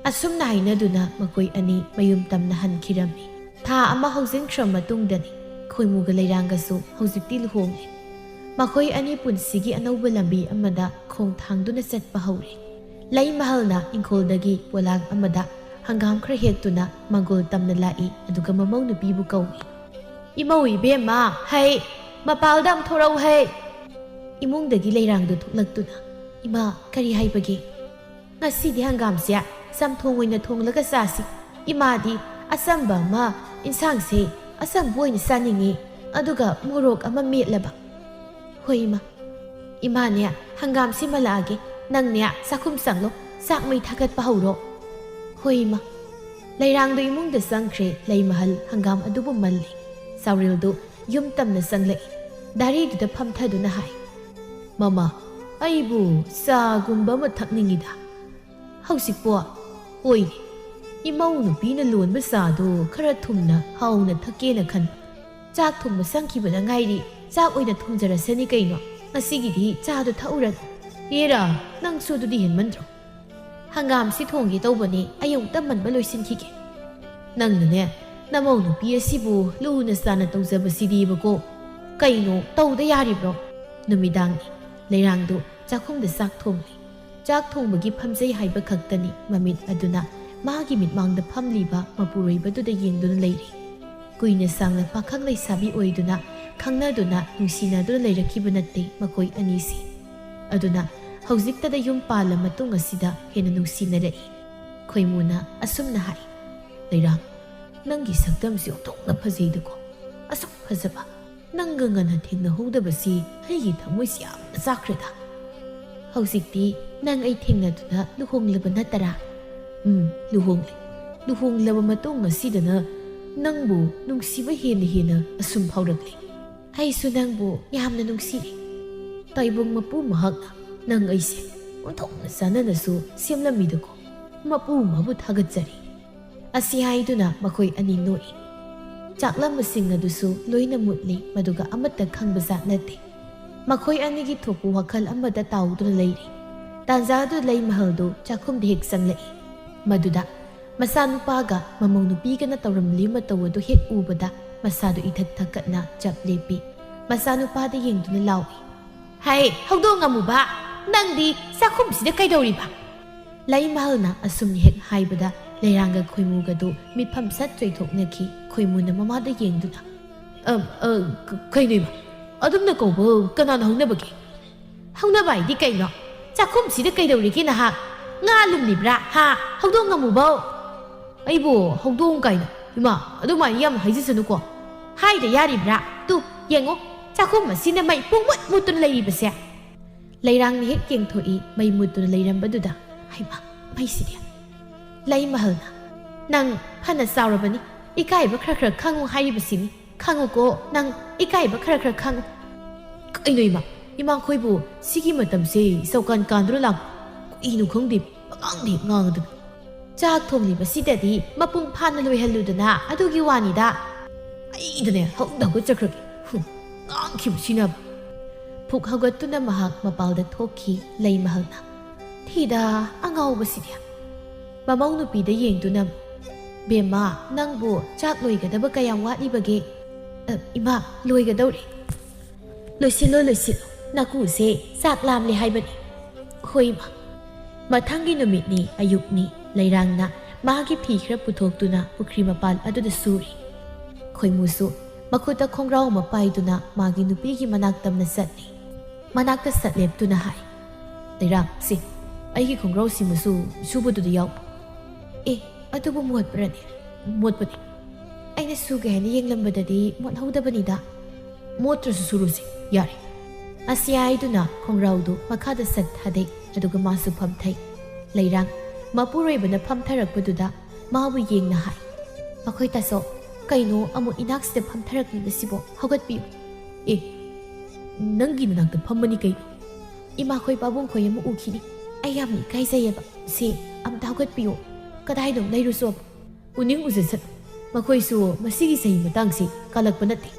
ꯑꯁꯨꯝꯅ ꯍꯥꯏꯅꯗꯨꯅ ꯃꯈꯣꯏ ꯑꯅꯤ ꯃꯌꯨꯝ ꯇꯝꯅ ꯍꯟꯈꯤꯔꯝꯃꯤ꯫ ꯊꯥ ꯑꯃ ꯍꯧꯖꯤꯟꯈ꯭ꯔ ꯃꯇꯨꯡꯗꯅꯤ꯫ ꯈꯣꯏꯃꯨꯒ ꯂꯩꯔꯥꯡꯒꯁꯨ ꯍꯧꯖꯤꯛꯇꯤ ꯂꯨꯍꯣꯡꯂꯦ꯫ ꯃꯈꯣꯏ ꯑꯅꯤ ꯄꯨꯟꯁꯤꯒꯤ ꯑꯅꯧꯕ ꯂꯝꯕꯤ ꯑꯃꯗ ꯈꯣꯡ ꯊꯥꯡꯗꯨꯅ ꯆꯠꯄ ꯍꯧꯔꯦ꯫ ꯂꯩꯃꯍꯜꯅ ꯏꯪꯈꯣꯜꯗꯒꯤ ꯄꯣꯂꯥꯡ ꯑꯃꯗ ꯍꯪꯒꯥꯝ ꯈꯔ ꯍꯦꯛꯇꯨꯅ ꯃꯪꯒꯣꯜ ꯇꯝꯅ ꯂꯥꯛꯏ, ꯑꯗꯨꯒ ꯃꯃꯧ ꯅꯨꯄꯤꯕꯨ ꯀꯧꯏ꯫ "ꯏꯃꯧ ꯏꯕꯦꯝꯃ, ꯍꯩ, ꯃꯄꯥꯜꯗ ꯑꯃ ꯊꯣꯔꯛꯎ ꯍꯩ"꯫ ꯏꯃꯨꯡꯗꯒꯤ ꯂꯩꯔꯥꯡꯗꯨ ꯊꯣꯛꯂꯛꯇꯨꯅ, "ꯏꯃꯥ, ꯀꯔꯤ ꯍꯥꯏꯕꯒꯦ?" "ꯉꯁꯤꯗꯤ ꯍꯪꯒꯥꯝꯁꯦ ꯆꯝꯊꯣꯡ ꯑꯣꯏꯅ ꯊꯣꯡꯂꯒ ꯆꯥꯁꯤ꯫ ꯏꯃꯥꯗꯤ ꯑꯆꯝꯕ ꯑꯃ, ꯏꯟꯁꯥꯡꯁꯦ ꯑꯆꯝꯕ ꯑꯣꯏꯅ ꯆꯥꯅꯤꯡꯉꯤ, ꯑꯗꯨꯒ ꯃꯣꯔꯣꯛ ꯑꯃ ꯃꯦꯠꯂꯕ꯫ ꯍꯣꯏ ꯏꯃꯥ꯫ ꯏꯃꯥꯅꯦ, ꯍꯪꯒꯥꯝꯁꯤ ꯃꯜꯂꯛꯑꯒꯦ꯫ ꯅꯪꯅꯦ, ꯆꯥꯛꯈꯨꯝ ꯆꯪꯂꯣ, ꯆꯥꯛ ꯃꯩ ꯊꯥꯒꯠꯄ ꯍꯧꯔꯣ꯫ ꯍꯣꯏ ꯏꯃꯥ꯫ ꯂꯩꯔꯥꯡꯗꯣ ꯏꯃꯨꯡꯗ ꯆꯪꯈ꯭ꯔꯦ꯫ ꯂꯩꯃꯍꯜ ꯍꯪꯒꯥꯝ ꯑꯗꯨꯕꯨ ꯃꯜꯂꯤ꯫ ꯆꯥꯎꯔꯦꯜꯗꯨ ꯌꯨꯝ ꯇꯝꯅ ꯆꯪꯂꯛꯏ꯫ ꯗꯥꯔꯤꯗꯨꯗ ꯐꯝꯊꯗꯨꯅ ꯍꯥꯏ, "ꯃꯃꯥ, ꯑꯩꯕꯨ ꯆꯥꯒꯨꯝꯕ ꯑꯃ ꯊꯛꯅꯤꯡꯉꯤꯗ꯫ ꯍꯧꯖꯤꯛꯄꯣ?" "ꯍꯣꯏꯅꯦ, ꯏꯃꯧ ꯅꯨꯄꯤꯅ ꯂꯣꯟꯕ ꯆꯥꯗꯣ ꯈꯔ ꯊꯨꯝꯅ ꯍꯥꯎꯅ ꯊꯛꯀꯦꯅ ꯈꯟꯕ꯫ ꯆꯥꯛ ꯊꯣꯡꯕ ꯆꯪꯈꯤꯕꯗ ꯉꯥꯏꯔꯤ, ꯆꯥꯛ ꯑꯣꯏꯅ ꯊꯣꯡꯖꯔꯁꯅꯤ ꯀꯩꯅꯣ꯫ ꯉꯁꯤꯒꯤꯗꯤ ꯆꯥꯗꯣ ꯊꯛꯎꯔꯅꯨ꯫ ꯍꯦꯔꯥ, ꯅꯪꯁꯨ ꯑꯗꯨꯗꯤ ꯍꯦꯟꯃꯟꯗ꯭ꯔꯣ? ꯍꯪꯒꯥꯝꯁꯤ ꯊꯣꯡꯒꯦ ꯇꯧꯕꯅꯦ, ꯑꯩ ꯑꯃꯨꯛꯇ ꯃꯟꯕ ꯂꯣꯏꯁꯤꯟꯈꯤꯒꯦ꯫ ꯅꯪꯅꯅꯦ, ꯅꯃꯧ ꯅꯨꯄꯤ ꯑꯁꯤꯕꯨ ꯂꯨꯅ ꯆꯥꯟꯅ ꯇꯧꯖꯕꯁꯤꯗꯤꯕꯀꯣ꯫ ꯀꯩꯅꯣ, ꯇꯧꯗ ꯌꯥꯔꯤꯕ꯭ꯔꯣ?" ꯅꯨꯃꯤꯗꯥꯡꯅꯤ꯫ ꯂꯩꯔꯥꯡꯗꯨ ꯆꯥꯛꯈꯨꯝꯗ ꯆꯥꯛ ꯊꯣꯡꯂꯤ꯫ ꯆꯥꯛ ꯊꯣꯡꯕꯒꯤ ꯐꯝꯖꯩ ꯍꯥꯏꯕ ꯈꯛꯇꯅꯤ ꯃꯃꯤꯠ ꯑꯗꯨꯅ ꯃꯥꯒꯤ ꯃꯤꯠꯃꯥꯡꯗ ꯐꯝꯂꯤꯕ ꯃꯄꯨꯔꯣꯏꯕꯗꯨꯗ ꯌꯦꯡꯗꯨꯅ ꯂꯩꯔꯤ꯫ ꯀꯨꯏꯅ ꯁꯥꯡꯅ ꯄꯥꯈꯪ ꯂꯩꯁꯥꯕꯤ ꯑꯣꯏꯗꯨꯅ, ꯈꯪꯅꯗꯨꯅ, ꯅꯨꯡꯁꯤꯅꯗꯨꯅ ꯂꯩꯔꯛꯈꯤꯕ ꯅꯠꯇꯦ ꯃꯈꯣꯏ ꯑꯅꯤꯁꯤ꯫ ꯑꯗꯨꯅ ꯍꯧꯖꯤꯛꯇꯗ ꯌꯨꯝ ꯄꯥꯜꯂ ꯃꯇꯨꯡ ꯑꯁꯤꯗ ꯍꯦꯟꯅ ꯅꯨꯡꯁꯤꯅꯔꯛꯏ꯫ ꯈꯣꯏꯃꯨꯅ ꯑꯁꯨꯝꯅ ꯍꯥꯏ, "ꯂꯩꯔꯥꯡ, ꯅꯪꯒꯤ ꯁꯛꯇꯝꯁꯤ ꯑꯣꯟꯊꯣꯛꯅ ꯐꯖꯩꯗꯀꯣ꯫ ꯑꯁꯨꯛ ꯐꯖꯕ ꯅꯪꯒ ꯉꯟꯅ ꯊꯦꯡꯅꯍꯧꯗꯕꯁꯤ ꯑꯩꯒꯤ ꯊꯃꯣꯏꯁꯤ ꯌꯥꯝꯅ ꯆꯥꯛꯈ꯭ꯔꯦꯗ꯫ ꯍꯧꯖꯤꯛꯇꯤ ꯅꯪ ꯑꯩ ꯊꯦꯡꯅꯗꯨꯅ ꯂꯨꯍꯣꯡꯂꯕ ꯅꯠꯇꯔꯥ?" "ꯎꯝ, ꯂꯨꯍꯣꯡꯂꯦ꯫ ꯂꯨꯍꯣꯡꯂꯕ ꯃꯇꯨꯡ ꯑꯁꯤꯗꯅ ꯅꯪꯕꯨ ꯅꯨꯡꯁꯤꯕ ꯍꯦꯟꯅ ꯍꯦꯟꯅ ꯑꯁꯨꯝ ꯐꯥꯎꯔꯛꯂꯦ꯫ ꯑꯩꯁꯨ ꯅꯪꯕꯨ ꯌꯥꯝꯅ ꯅꯨꯡꯁꯤꯔꯦ꯫ ꯇꯥꯏꯕꯪ ꯃꯄꯨ ꯃꯍꯥꯛꯅ ꯅꯪ ꯑꯩꯁꯦ ꯑꯣꯟꯊꯣꯛꯅ ꯆꯥꯟꯅꯅꯁꯨ ꯁꯦꯝꯂꯝꯃꯤꯗꯀꯣ꯫ ꯃꯄꯨ ꯃꯥꯕꯨ ꯊꯥꯒꯠꯆꯔꯤ꯫" ꯑꯁꯤ ꯍꯥꯏꯗꯨꯅ ꯃꯈꯣꯏ ꯑꯅꯤ ꯅꯣꯛꯏ꯫ ꯆꯥꯛꯂꯝꯕꯁꯤꯡ ꯑꯗꯨꯁꯨ ꯂꯣꯏꯅ ꯃꯨꯠꯂꯤ, ꯃꯗꯨꯒ ꯑꯃꯠꯇ ꯈꯪꯕꯖꯥꯠ ꯅꯠꯇꯦ꯫ ꯃꯈꯣꯏ ꯑꯅꯤꯒꯤ ꯊꯣꯛꯄ ꯋꯥꯈꯜ ꯑꯃꯗ ꯇꯥꯎꯗꯨꯅ ꯂꯩꯔꯤ꯫ ꯇꯥꯟꯖꯥꯗꯨ ꯂꯩꯃꯍꯜꯗꯨ ꯆꯥꯛꯈꯨꯝꯗ ꯍꯦꯛ ꯆꯪꯂꯛꯏ꯫ ꯃꯗꯨꯗ ꯃꯆꯥꯅꯨꯄꯥꯒ ꯃꯃꯧ ꯅꯨꯄꯤꯒꯅ ꯇꯧꯔꯝꯂꯤ ꯃꯇꯧ ꯑꯗꯨ ꯍꯦꯛ ꯎꯕꯗ ꯃꯁꯥꯗꯨ ꯏꯊꯛ ꯊꯛꯀꯠꯅ ꯆꯞ ꯂꯦꯞꯄꯤ꯫ ꯃꯆꯥꯅꯨꯄꯥꯗ ꯌꯦꯡꯗꯨꯅ ꯂꯥꯎꯏ, "ꯍꯩ, ꯍꯧꯗꯣꯡ ꯑꯃꯨꯕ, ꯅꯪꯗꯤ ꯆꯥꯛꯈꯨꯝꯁꯤꯗ ꯀꯩꯗꯧꯔꯤꯕ?" ꯂꯩꯃꯍꯜꯅ ꯑꯁꯨꯝ ꯍꯦꯛ ꯍꯥꯏꯕꯗ ꯂꯩꯔꯥꯡꯒ ꯈꯣꯏꯃꯨꯒꯗꯨ ꯃꯤꯠꯐꯝ ꯁꯠ ꯆꯣꯏꯊꯣꯛꯅꯈꯤ꯫ ꯈꯣꯏꯃꯨꯅ ꯃꯃꯥꯗ ꯌꯦꯡꯗꯨꯅ, "ꯑ, ꯑ, ꯀ-, ꯀꯩꯅꯣ ꯏꯃꯥ? ꯑꯗꯨꯝꯅ ꯀꯧꯕ ꯀꯅꯥꯅ ꯍꯧꯅꯕꯒꯦ?" "ꯍꯧꯅꯕ ꯍꯥꯏꯗꯤ ꯀꯩꯅꯣ? ꯆꯥꯛꯈꯨꯝꯁꯤꯗ ꯀꯩꯗꯧꯔꯤꯒꯦ ꯅꯍꯥꯛ?" ꯉꯥ ꯂꯨꯝꯂꯤꯕ꯭ꯔꯥ? ꯍꯥ? ꯍꯧꯗꯣꯡ ꯑꯃꯨꯕꯧ? ꯑꯩꯕꯨ ꯍꯧꯗꯣꯡ ꯀꯥꯏꯅ? ꯏꯃꯥ, ꯑꯗꯨꯃꯥꯏꯅ ꯌꯥꯝ ꯍꯥꯏꯖꯁꯅꯨꯀꯣ꯫ ꯍꯥꯏꯗ ꯌꯥꯔꯤꯕ꯭ꯔꯥ? ꯇꯨ, ꯌꯦꯡꯉꯣ, ꯆꯥꯛꯈꯨꯝ ꯑꯁꯤꯅ ꯃꯩ ꯄꯨꯡꯃꯨꯠ ꯃꯨꯠꯇꯨꯅ ꯂꯩꯔꯤꯕꯁꯦ꯫ ꯂꯩꯔꯥꯡꯅ ꯍꯦꯛ ꯌꯦꯡꯊꯣꯛꯏ ꯃꯩ ꯃꯨꯠꯇꯨꯅ ꯂꯩꯔꯝꯕꯗꯨꯗ꯫ ꯍꯩꯃꯥ, ꯃꯩꯁꯤꯗꯤ꯫ ꯂꯩꯃꯍꯜꯅ, "ꯅꯪ ꯐꯅ ꯆꯥꯎꯔꯕꯅꯤ, ꯏꯀꯥꯏꯕ ꯈꯔ ꯈꯔ ꯈꯪꯉꯨ ꯍꯥꯏꯔꯤꯕꯁꯤꯅꯤ꯫ ꯈꯪꯉꯨꯀꯣ, ꯅꯪ ꯏꯀꯥꯏꯕ ꯈꯔ ꯈꯔ ꯈꯪꯉꯨ꯫" ꯀꯩꯅꯣ ꯏꯃꯥ? ꯏꯃꯥꯈꯣꯏꯕꯨ ꯁꯤꯒꯤ ꯃꯇꯝꯁꯦ ꯆꯧꯀꯥꯟ ꯀꯥꯟꯗꯨꯅ ꯂꯥꯛꯄ? ꯀꯩꯅꯣ ꯈꯪꯗꯦ, ꯄꯉꯥꯡꯗ ꯍꯦꯛ ꯉꯥꯡꯉꯗꯅ꯫ ꯆꯥꯛ ꯊꯣꯡꯂꯤꯕꯁꯤꯗꯗꯤ ꯃꯄꯨꯡ ꯐꯥꯅ ꯂꯣꯏꯍꯜꯂꯨꯗꯅ, ꯑꯗꯨꯒꯤ ꯋꯥꯅꯤꯗ꯫ ꯑꯩꯗꯅꯦ ꯍꯧꯗ ꯍꯧꯒꯠꯆꯈ꯭ꯔꯒꯦ꯫ ꯍꯨꯝ, ꯉꯥꯡꯈꯤꯕꯁꯤꯅ꯫ ꯐꯨꯛ ꯍꯧꯒꯠꯇꯨꯅ ꯃꯍꯥꯛ ꯃꯄꯥꯜꯗ ꯊꯣꯛꯈꯤ ꯂꯩꯃꯍꯜꯅ꯫ ꯊꯤꯗ, ꯑꯉꯥꯎꯕꯁꯤꯗꯤ꯫ ꯃꯃꯧ ꯅꯨꯄꯤꯗ ꯌꯦꯡꯗꯨꯅ, "ꯕꯦꯝꯃ, ꯅꯪꯕꯨ ꯆꯥꯛ ꯂꯣꯏꯒꯗꯕ ꯀꯌꯥꯝ ꯋꯥꯠꯂꯤꯕꯒꯦ?" "ꯑ, ꯏꯃꯥ, ꯂꯣꯏꯒꯗꯧꯔꯦ꯫" "ꯂꯣꯏꯁꯤꯜꯂꯣ, ꯂꯣꯏꯁꯤꯜꯂꯣ, ꯅꯀꯨꯁꯦ ꯆꯥꯛ ꯂꯥꯝꯂꯦ ꯍꯥꯏꯕꯅꯤ꯫" "ꯍꯣꯏ, ꯏꯃꯥ꯫" ꯃꯊꯪꯒꯤ ꯅꯨꯃꯤꯠꯅꯤ, ꯑꯌꯨꯛꯅꯤ꯫ ꯂꯩꯔꯥꯡꯅ ꯃꯥꯒꯤ ꯐꯤ ꯈꯔ ꯄꯨꯊꯣꯛꯇꯨꯅ ꯄꯨꯈ꯭ꯔꯤ ꯃꯄꯥꯜ ꯑꯗꯨꯗ ꯁꯨꯔꯤ꯫ ꯈꯣꯏꯃꯨꯁꯨ ꯃꯈꯨꯠꯇ ꯈꯣꯡꯒ꯭ꯔꯥꯎ ꯑꯃ ꯄꯥꯏꯗꯨꯅ ꯃꯥꯒꯤ ꯅꯨꯄꯤꯒꯤ ꯃꯅꯥꯛ ꯇꯝꯅ ꯆꯠꯂꯤ꯫ ꯃꯅꯥꯛꯇ ꯁꯠ ꯂꯦꯞꯇꯨꯅ ꯍꯥꯏ, "ꯂꯩꯔꯥꯡ, ꯁꯤ ꯑꯩꯒꯤ ꯈꯣꯡꯒ꯭ꯔꯥꯎꯁꯤꯃꯁꯨ ꯁꯨꯕꯗꯨꯗ ꯌꯥꯎ꯫" "ꯑꯦ, ꯑꯗꯨꯕꯨ ꯃꯣꯠꯄ꯭ꯔꯅꯦ?" "ꯃꯣꯠꯄꯅꯤ꯫ ꯑꯩꯅ ꯁꯨꯒꯦ ꯍꯥꯏꯅ ꯌꯦꯡꯂꯝꯕꯗꯗꯤ ꯃꯣꯠꯍꯧꯗꯕꯅꯤꯗ꯫" "ꯃꯣꯠꯇ꯭ꯔꯁꯨ ꯁꯨꯔꯨꯁꯤ, ꯌꯥꯔꯦ꯫" ꯑꯁꯤ ꯍꯥꯏꯗꯨꯅ ꯈꯣꯡꯒ꯭ꯔꯥꯎꯗꯨ ꯃꯈꯥꯗ ꯁꯠ ꯊꯥꯗꯩ, ꯑꯗꯨꯒ ꯃꯥꯁꯨ ꯐꯝꯊꯩ꯫ ꯂꯩꯔꯥꯡ ꯃꯄꯨꯔꯣꯏꯕꯅ ꯐꯝꯊꯔꯛꯄꯗꯨꯗ ꯃꯥꯕꯨ ꯌꯦꯡꯅ ꯍꯥꯏ, "ꯃꯈꯣꯏ ꯇꯥꯆꯧ, ꯀꯩꯅꯣ ꯑꯃꯨꯛ ꯏꯅꯥꯛꯁꯤꯗ ꯐꯝꯊꯔꯛꯂꯤꯕꯁꯤꯕꯣ? ꯍꯧꯒꯠꯄꯤꯌꯨ꯫" "ꯑꯦ, ꯅꯪꯒꯤ ꯅꯅꯥꯛꯇ ꯐꯝꯃꯅꯤ ꯀꯩꯅꯣ?" "ꯏꯃꯥꯈꯣꯏ ꯄꯥꯕꯨꯡꯈꯣꯏ ꯑꯃ ꯎꯈꯤꯅꯤ꯫ ꯑꯩ ꯌꯥꯝꯅ ꯏꯀꯥꯏꯖꯩꯌꯦꯕ꯫ ꯁꯦ, ꯑꯝꯇ ꯍꯧꯒꯠꯄꯤꯌꯨ꯫ ꯀꯗꯥꯏꯗꯅꯣ ꯂꯩꯔꯨꯁꯣ꯫" "ꯎꯅꯤꯡ ꯎꯖꯁꯅꯨ꯫ ꯃꯈꯣꯏꯁꯨ ꯃꯁꯤꯒꯤ ꯆꯍꯤ ꯃꯇꯥꯡꯁꯤ ꯀꯥꯜꯂꯛꯄ ꯅꯠꯇꯦ꯫"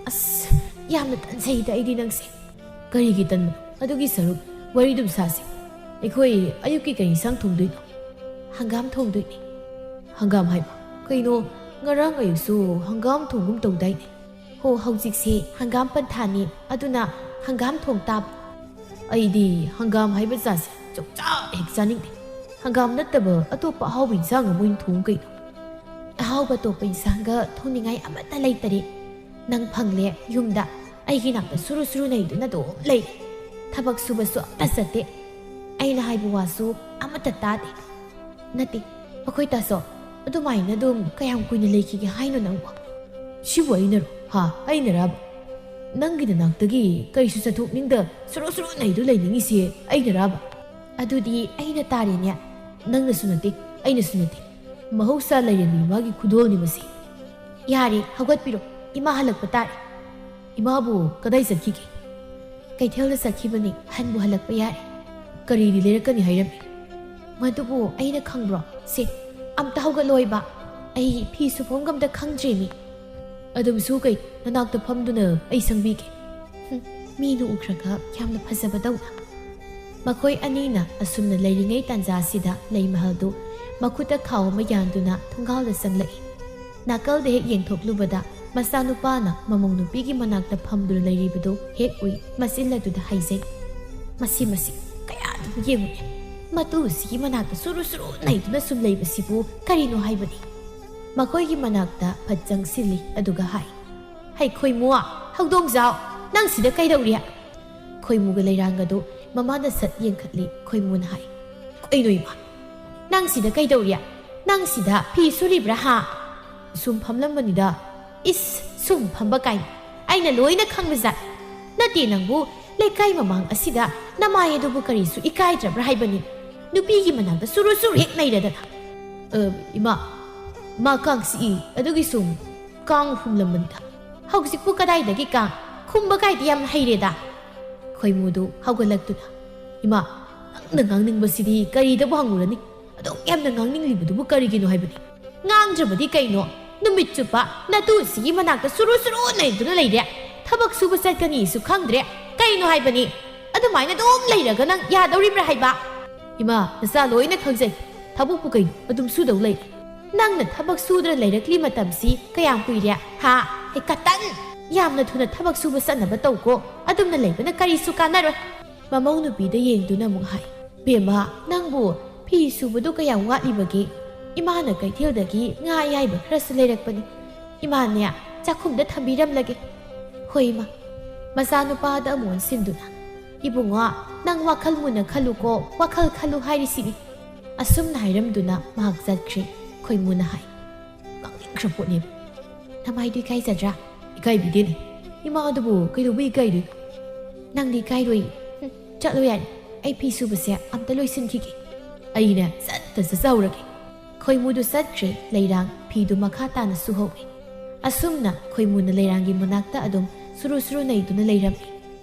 "ꯑꯁ, ꯌꯥꯝꯅ ꯇꯟꯖꯩꯗ ꯑꯩꯗꯤ ꯅꯪꯁꯦ꯫" "ꯀꯔꯤꯒꯤ ꯇꯟꯕꯅꯣ? ꯑꯗꯨꯒꯤ ꯁꯔꯨꯛ ꯋꯥꯔꯤꯗꯨꯝ ꯁꯥꯁꯤ꯫ ꯑꯩꯈꯣꯏ ꯑꯌꯨꯛꯀꯤ ꯀꯔꯤ ꯏꯟꯁꯥꯡ ꯊꯣꯡꯗꯣꯏꯅꯣ?" "ꯍꯪꯒꯥꯝ ꯊꯣꯡꯗꯣꯏꯅꯦ꯫" "ꯍꯪꯒꯥꯝ ꯍꯥꯏꯕ? ꯀꯩꯅꯣ, ꯉꯔꯥꯡ ꯑꯌꯨꯛꯁꯨ ꯍꯪꯒꯥꯝ ꯊꯣꯡꯒꯨꯝ ꯇꯧꯗꯥꯏꯅꯦ?" "ꯍꯣ, ꯍꯧꯖꯤꯛꯁꯦ ꯍꯪꯒꯥꯝ ꯄꯟꯊꯥꯅꯤ, ꯑꯗꯨꯅ ꯍꯪꯒꯥꯝ ꯊꯣꯡ ꯇꯥꯕ꯫" "ꯑꯩꯗꯤ ꯍꯪꯒꯥꯝ ꯍꯥꯏꯕ ꯖꯥꯠꯁꯦ ꯁꯨꯡꯆꯥ ꯍꯦꯛ ꯆꯥꯅꯤꯡꯗꯦ꯫ ꯍꯪꯒꯥꯝ ꯅꯠꯇꯕ ꯑꯇꯣꯞꯄ ꯑꯍꯥꯎꯕ ꯏꯟꯁꯥꯡ ꯑꯃ ꯑꯣꯏꯅ ꯊꯣꯡꯉꯨ ꯀꯩꯅꯣ?" "ꯑꯍꯥꯎꯕ ꯑꯇꯣꯞꯄ ꯏꯟꯁꯥꯡꯒ ꯊꯣꯡꯅꯤꯡꯉꯥꯏ ꯑꯃꯠꯇ ꯂꯩꯇꯔꯦ꯫ ꯅꯪ ꯐꯪꯂꯦ ꯌꯨꯝꯗ, ꯑꯩꯒꯤ ꯅꯥꯛꯇ ꯁꯨꯔꯨ ꯁꯨꯔꯨ ꯅꯩꯗꯨꯅ ꯑꯗꯨꯝ ꯂꯩ꯫ ꯊꯕꯛ ꯁꯨꯕꯁꯨ ꯑꯝꯇ ꯆꯠꯇꯦ꯫ ꯑꯩꯅ ꯍꯥꯏꯕ ꯋꯥꯁꯨ ꯑꯃꯠꯇ ꯇꯥꯗꯦ꯫ "ꯅꯠꯇꯦ, ꯑꯩꯈꯣꯏ ꯇꯥꯆꯧ, ꯑꯗꯨꯃꯥꯏꯅ ꯑꯗꯨꯝ ꯀꯌꯥꯝ ꯀꯨꯏꯅ ꯂꯩꯈꯤꯒꯦ ꯍꯥꯏꯅꯣ ꯅꯪꯕꯣ?" "ꯁꯤꯕꯨ ꯑꯩꯅꯔꯣ? ꯍꯥ, ꯑꯩꯅꯔꯕ? ꯅꯪꯒꯤ ꯅꯅꯥꯛꯇꯒꯤ ꯀꯔꯤꯁꯨ ꯆꯠꯊꯣꯛꯅꯤꯡꯗ ꯁꯨꯔꯨ ꯁꯨꯔꯨ ꯅꯩꯗꯨ ꯂꯩꯅꯤꯡꯉꯤꯁꯦ ꯑꯩꯅꯔꯕ?" "ꯑꯗꯨꯗꯤ ꯑꯩꯅ ꯇꯥꯔꯦꯅꯦ꯫ ꯅꯪꯅꯁꯨ ꯅꯠꯇꯦ, ꯑꯩꯅꯁꯨ ꯅꯠꯇꯦ꯫ ꯃꯍꯧꯁꯥ ꯂꯥꯏꯔꯦꯝꯕꯤ ꯏꯃꯥꯒꯤ ꯈꯨꯗꯣꯜꯅꯤ ꯃꯁꯤ꯫ ꯌꯥꯔꯦ, ꯍꯧꯒꯠꯄꯤꯔꯣ꯫ ꯏꯃꯥ ꯍꯜꯂꯛꯄ ꯇꯥꯔꯦ꯫" "ꯏꯃꯥꯕꯨ ꯀꯗꯥꯏ ꯆꯠꯈꯤꯒꯦ?" "ꯀꯩꯊꯦꯜꯗ ꯆꯠꯈꯤꯕꯅꯤ, ꯍꯟꯕꯨ ꯍꯜꯂꯛꯄ ꯌꯥꯔꯦ꯫" "ꯀꯔꯤꯗꯤ ꯂꯩꯔꯛꯀꯅꯤ ꯍꯥꯏꯔꯝꯃꯤ?" "ꯃꯗꯨꯕꯨ ꯑꯩꯅ ꯈꯪꯕ꯭ꯔꯣ? ꯁꯦ, ꯑꯝꯇ ꯍꯧꯒꯠꯂꯣꯏꯕ꯫ ꯑꯩ ꯐꯤ ꯁꯨꯐꯝꯒ ꯑꯝꯇ ꯈꯪꯗ꯭ꯔꯦꯃꯤ꯫" "ꯑꯗꯨꯝ ꯁꯨ ꯀꯩ, ꯅꯅꯥꯛꯇ ꯐꯝꯗꯨꯅ ꯑꯩ ꯁꯪꯕꯤꯒꯦ꯫" ꯍꯨꯝ, ꯃꯤꯅ ꯎꯈ꯭ꯔꯒ ꯌꯥꯝꯅ ꯐꯖꯕꯗꯧꯅ꯫ ꯃꯈꯣꯏ ꯑꯅꯤꯅ ꯑꯁꯨꯝꯅ ꯂꯩꯔꯤꯉꯩ ꯇꯥꯟꯖꯥꯁꯤꯗ ꯂꯩꯃꯍꯜꯗꯨ ꯃꯈꯨꯠꯇ ꯈꯥꯎ ꯑꯃ ꯌꯥꯟꯗꯨꯅ ꯊꯣꯡꯒꯥꯜꯗ ꯆꯪꯂꯛꯏ꯫ ꯅꯥꯀꯜꯗ ꯍꯦꯛ ꯌꯦꯡꯊꯣꯛꯂꯨꯕꯗ ꯃꯆꯥꯅꯨꯄꯥꯅ ꯃꯃꯧ ꯅꯨꯄꯤꯒꯤ ꯃꯅꯥꯛꯇ ꯐꯝꯗꯨꯅ ꯂꯩꯔꯤꯕꯗꯨ ꯍꯦꯛ ꯎꯏ꯫ ꯃꯆꯤꯜ ꯑꯗꯨꯗ ꯍꯥꯏꯖꯩ, "ꯃꯁꯤ, ꯃꯁꯤ, ꯀꯌꯥꯗꯕꯨ ꯌꯦꯡꯉꯨꯅꯦ꯫ ꯃꯇꯨ ꯑꯁꯤꯒꯤ ꯃꯅꯥꯛꯇ ꯁꯨꯔꯨ ꯁꯨꯔꯨ ꯅꯩꯗꯨꯅ ꯁꯨꯝ ꯂꯩꯕꯁꯤꯕꯨ ꯀꯔꯤꯅꯣ ꯍꯥꯏꯕꯅꯤ?" ꯃꯈꯣꯏꯒꯤ ꯃꯅꯥꯛꯇ ꯐꯠ ꯆꯪꯁꯤꯜꯂꯤ, ꯑꯗꯨꯒ ꯍꯥꯏ, "ꯍꯩ ꯈꯣꯏꯃꯨ, ꯍꯧꯗꯣꯡꯖꯥꯎ, ꯅꯪ ꯁꯤꯗ ꯀꯩꯗꯧꯔꯤ?" ꯈꯣꯏꯃꯨꯒ ꯂꯩꯔꯥꯡꯒꯗꯨ ꯃꯃꯥꯗ ꯁꯠ ꯌꯦꯡꯈꯠꯂꯤ꯫ ꯈꯣꯏꯃꯨꯅ ꯍꯥꯏ, "ꯀꯩꯅꯣ ꯏꯃꯥ? ꯅꯪ ꯁꯤꯗ ꯀꯩꯗꯧꯔꯤ? ꯅꯪ ꯁꯤꯗ ꯐꯤ ꯁꯨꯔꯤꯕ꯭ꯔꯥ ꯍꯥ?" "ꯁꯨꯝ ꯐꯝꯂꯝꯕꯅꯤꯗ꯫" "ꯏꯁ, ꯁꯨꯝ ꯐꯝꯕ ꯀꯥꯏꯅ꯫ ꯑꯩꯅ ꯂꯣꯏꯅ ꯈꯪꯕꯖꯥꯠ꯫ ꯅꯠꯇꯦ ꯅꯪꯕꯨ, ꯂꯩꯀꯥꯏ ꯃꯃꯥꯡ ꯑꯁꯤꯗ ꯅꯃꯥꯏ ꯑꯗꯨꯕꯨ ꯀꯔꯤꯁꯨ ꯏꯀꯥꯏꯗ꯭ꯔꯕ꯭ꯔꯥ ꯍꯥꯏꯕꯅꯤ? ꯅꯨꯄꯤꯒꯤ ꯃꯅꯥꯛꯇ ꯁꯨꯔꯨ ꯁꯨꯔꯨ ꯍꯦꯛ ꯅꯩꯔꯗꯅ꯫" "ꯑ, ꯏꯃꯥ, ꯃꯥ ꯀꯥꯡ ꯆꯤꯛꯏ, ꯑꯗꯨꯒꯤ ꯁꯨꯝ ꯀꯥꯡ ꯍꯨꯝꯂꯝꯕꯅꯤꯗ꯫" "ꯍꯧꯖꯤꯛꯄꯨ ꯀꯗꯥꯏꯗꯒꯤ ꯀꯥꯡ? ꯈꯨꯝꯕ ꯀꯥꯏꯗꯤ ꯌꯥꯝ ꯍꯩꯔꯦꯗ꯫" ꯈꯣꯏꯃꯨꯗꯨ ꯍꯧꯒꯠꯂꯛꯇꯨꯅ, "ꯏꯃꯥ, ꯅꯪꯅ ꯉꯥꯡꯅꯤꯡꯕꯁꯤꯗꯤ ꯀꯔꯤꯗꯕꯨ ꯍꯪꯉꯨꯔꯅꯤ? ꯑꯗꯨꯛ ꯌꯥꯝꯅ ꯉꯥꯡꯅꯤꯡꯂꯤꯕꯗꯨꯕꯨ ꯀꯔꯤꯒꯤꯅꯣ ꯍꯥꯏꯕꯅꯤ? ꯉꯥꯡꯗ꯭ꯔꯕꯗꯤ ꯀꯩꯅꯣ? ꯅꯨꯃꯤꯠ ꯆꯨꯞꯄ ꯅꯇꯨ ꯑꯁꯤꯒꯤ ꯃꯅꯥꯛꯇ ꯁꯨꯔꯨ ꯁꯨꯔꯨ ꯅꯩꯗꯨꯅ ꯂꯩꯔꯦ꯫ ꯊꯕꯛ ꯁꯨꯕ ꯆꯠꯀꯅꯤꯁꯨ ꯈꯪꯗ꯭ꯔꯦ꯫ ꯀꯩꯅꯣ ꯍꯥꯏꯕꯅꯤ? ꯑꯗꯨꯃꯥꯏꯅ ꯑꯗꯨꯝ ꯂꯩꯔꯒ ꯅꯪ ꯌꯥꯗꯧꯔꯤꯕ꯭ꯔꯥ ꯍꯥꯏꯕ?" "ꯏꯃꯥ, ꯅꯆꯥ ꯂꯣꯏꯅ ꯈꯪꯖꯩ꯫ ꯊꯕꯛꯄꯨ ꯀꯩꯅꯣ? ꯑꯗꯨꯝ ꯁꯨꯗꯧ ꯂꯩ꯫ ꯅꯪꯅ ꯊꯕꯛ ꯁꯨꯗꯅ ꯂꯩꯔꯛꯂꯤ ꯃꯇꯝꯁꯤ ꯀꯌꯥꯝ ꯀꯨꯏꯔꯦ? ꯍꯥ? ꯍꯦ, ꯀꯇꯟ! ꯌꯥꯝꯅ ꯊꯨꯅ ꯊꯕꯛ ꯁꯨꯕ ꯆꯠꯅꯕ ꯇꯧꯀꯣ꯫ ꯑꯗꯨꯝꯅ ꯂꯩꯕꯅ ꯀꯔꯤꯁꯨ ꯀꯥꯟꯅꯔꯣꯏ꯫" ꯃꯃꯧ ꯅꯨꯄꯤꯗ ꯌꯦꯡꯗꯨꯅ ꯑꯃꯨꯛ ꯍꯥꯏ, "ꯕꯦꯝꯃ, ꯅꯪꯕꯨ ꯐꯤ ꯁꯨꯕꯗꯨ ꯀꯌꯥꯝ ꯋꯥꯠꯂꯤꯕꯒꯦ? ꯏꯃꯥꯅ ꯀꯩꯊꯦꯜꯗꯒꯤ ꯉꯥ ꯑꯌꯥꯏꯕ ꯈꯔꯁꯨ ꯂꯩꯔꯛꯄꯅꯤ꯫ ꯏꯃꯥꯅꯦ, ꯆꯥꯛꯈꯨꯝꯗ ꯊꯝꯕꯤꯔꯝꯂꯒꯦ꯫" "ꯍꯣꯏ, ꯏꯃꯥ꯫" ꯃꯆꯥꯅꯨꯄꯥꯗ ꯑꯃꯨꯛ ꯑꯣꯟꯁꯤꯟꯗꯨꯅ, "ꯏꯕꯨꯡꯉꯣ, ꯅꯪ ꯋꯥꯈꯜ ꯃꯨꯟꯅ ꯈꯜꯂꯨꯀꯣ, ꯋꯥꯈꯜ ꯈꯜꯂꯨ ꯍꯥꯏꯔꯤꯁꯤꯅꯤ"꯫ ꯑꯁꯨꯝꯅ ꯍꯥꯏꯔꯝꯗꯨꯅ ꯃꯍꯥꯛ ꯆꯠꯈ꯭ꯔꯦ꯫ ꯈꯣꯏꯃꯨꯅ ꯍꯥꯏ, "ꯉꯥꯡꯅꯤꯡꯈ꯭ꯔ ꯄꯣꯠꯅꯦꯕ꯫ ꯅꯃꯥꯏꯗꯨ ꯏꯀꯥꯏꯖꯗ꯭ꯔꯥ?" "ꯏꯀꯥꯏꯕꯤꯗꯦꯅꯦ꯫ ꯏꯃꯥꯗꯨꯕꯨ ꯀꯩꯗꯧꯕꯩ ꯏꯀꯥꯏꯗꯣꯏꯅꯣ?" "ꯅꯪꯗꯤ ꯏꯀꯥꯏꯔꯣꯏ꯫ ꯍꯨꯝ, ꯆꯠꯂꯣ ꯌꯥꯔꯦ, ꯑꯩ ꯐꯤ ꯁꯨꯕꯁꯦ ꯑꯝꯇ ꯂꯣꯏꯁꯤꯟꯈꯤꯒꯦ"꯫ "ꯑꯩꯅ ꯆꯠꯇ ꯆꯠꯆꯍꯧꯔꯒꯦ"꯫ ꯈꯣꯏꯃꯨꯗꯨ ꯆꯠꯈ꯭ꯔꯦ꯫ ꯂꯩꯔꯥꯡ ꯐꯤꯗꯨ ꯃꯈꯥ ꯇꯥꯅ ꯁꯨꯍꯧꯏ꯫ ꯑꯁꯨꯝꯅ ꯈꯣꯏꯃꯨꯅ ꯂꯩꯔꯥꯡꯒꯤ ꯃꯅꯥꯛꯇ ꯑꯗꯨꯝ ꯁꯨꯔꯨ ꯁꯨꯔꯨ ꯅꯩꯗꯨꯅ ꯂꯩꯔꯝꯃꯤ꯫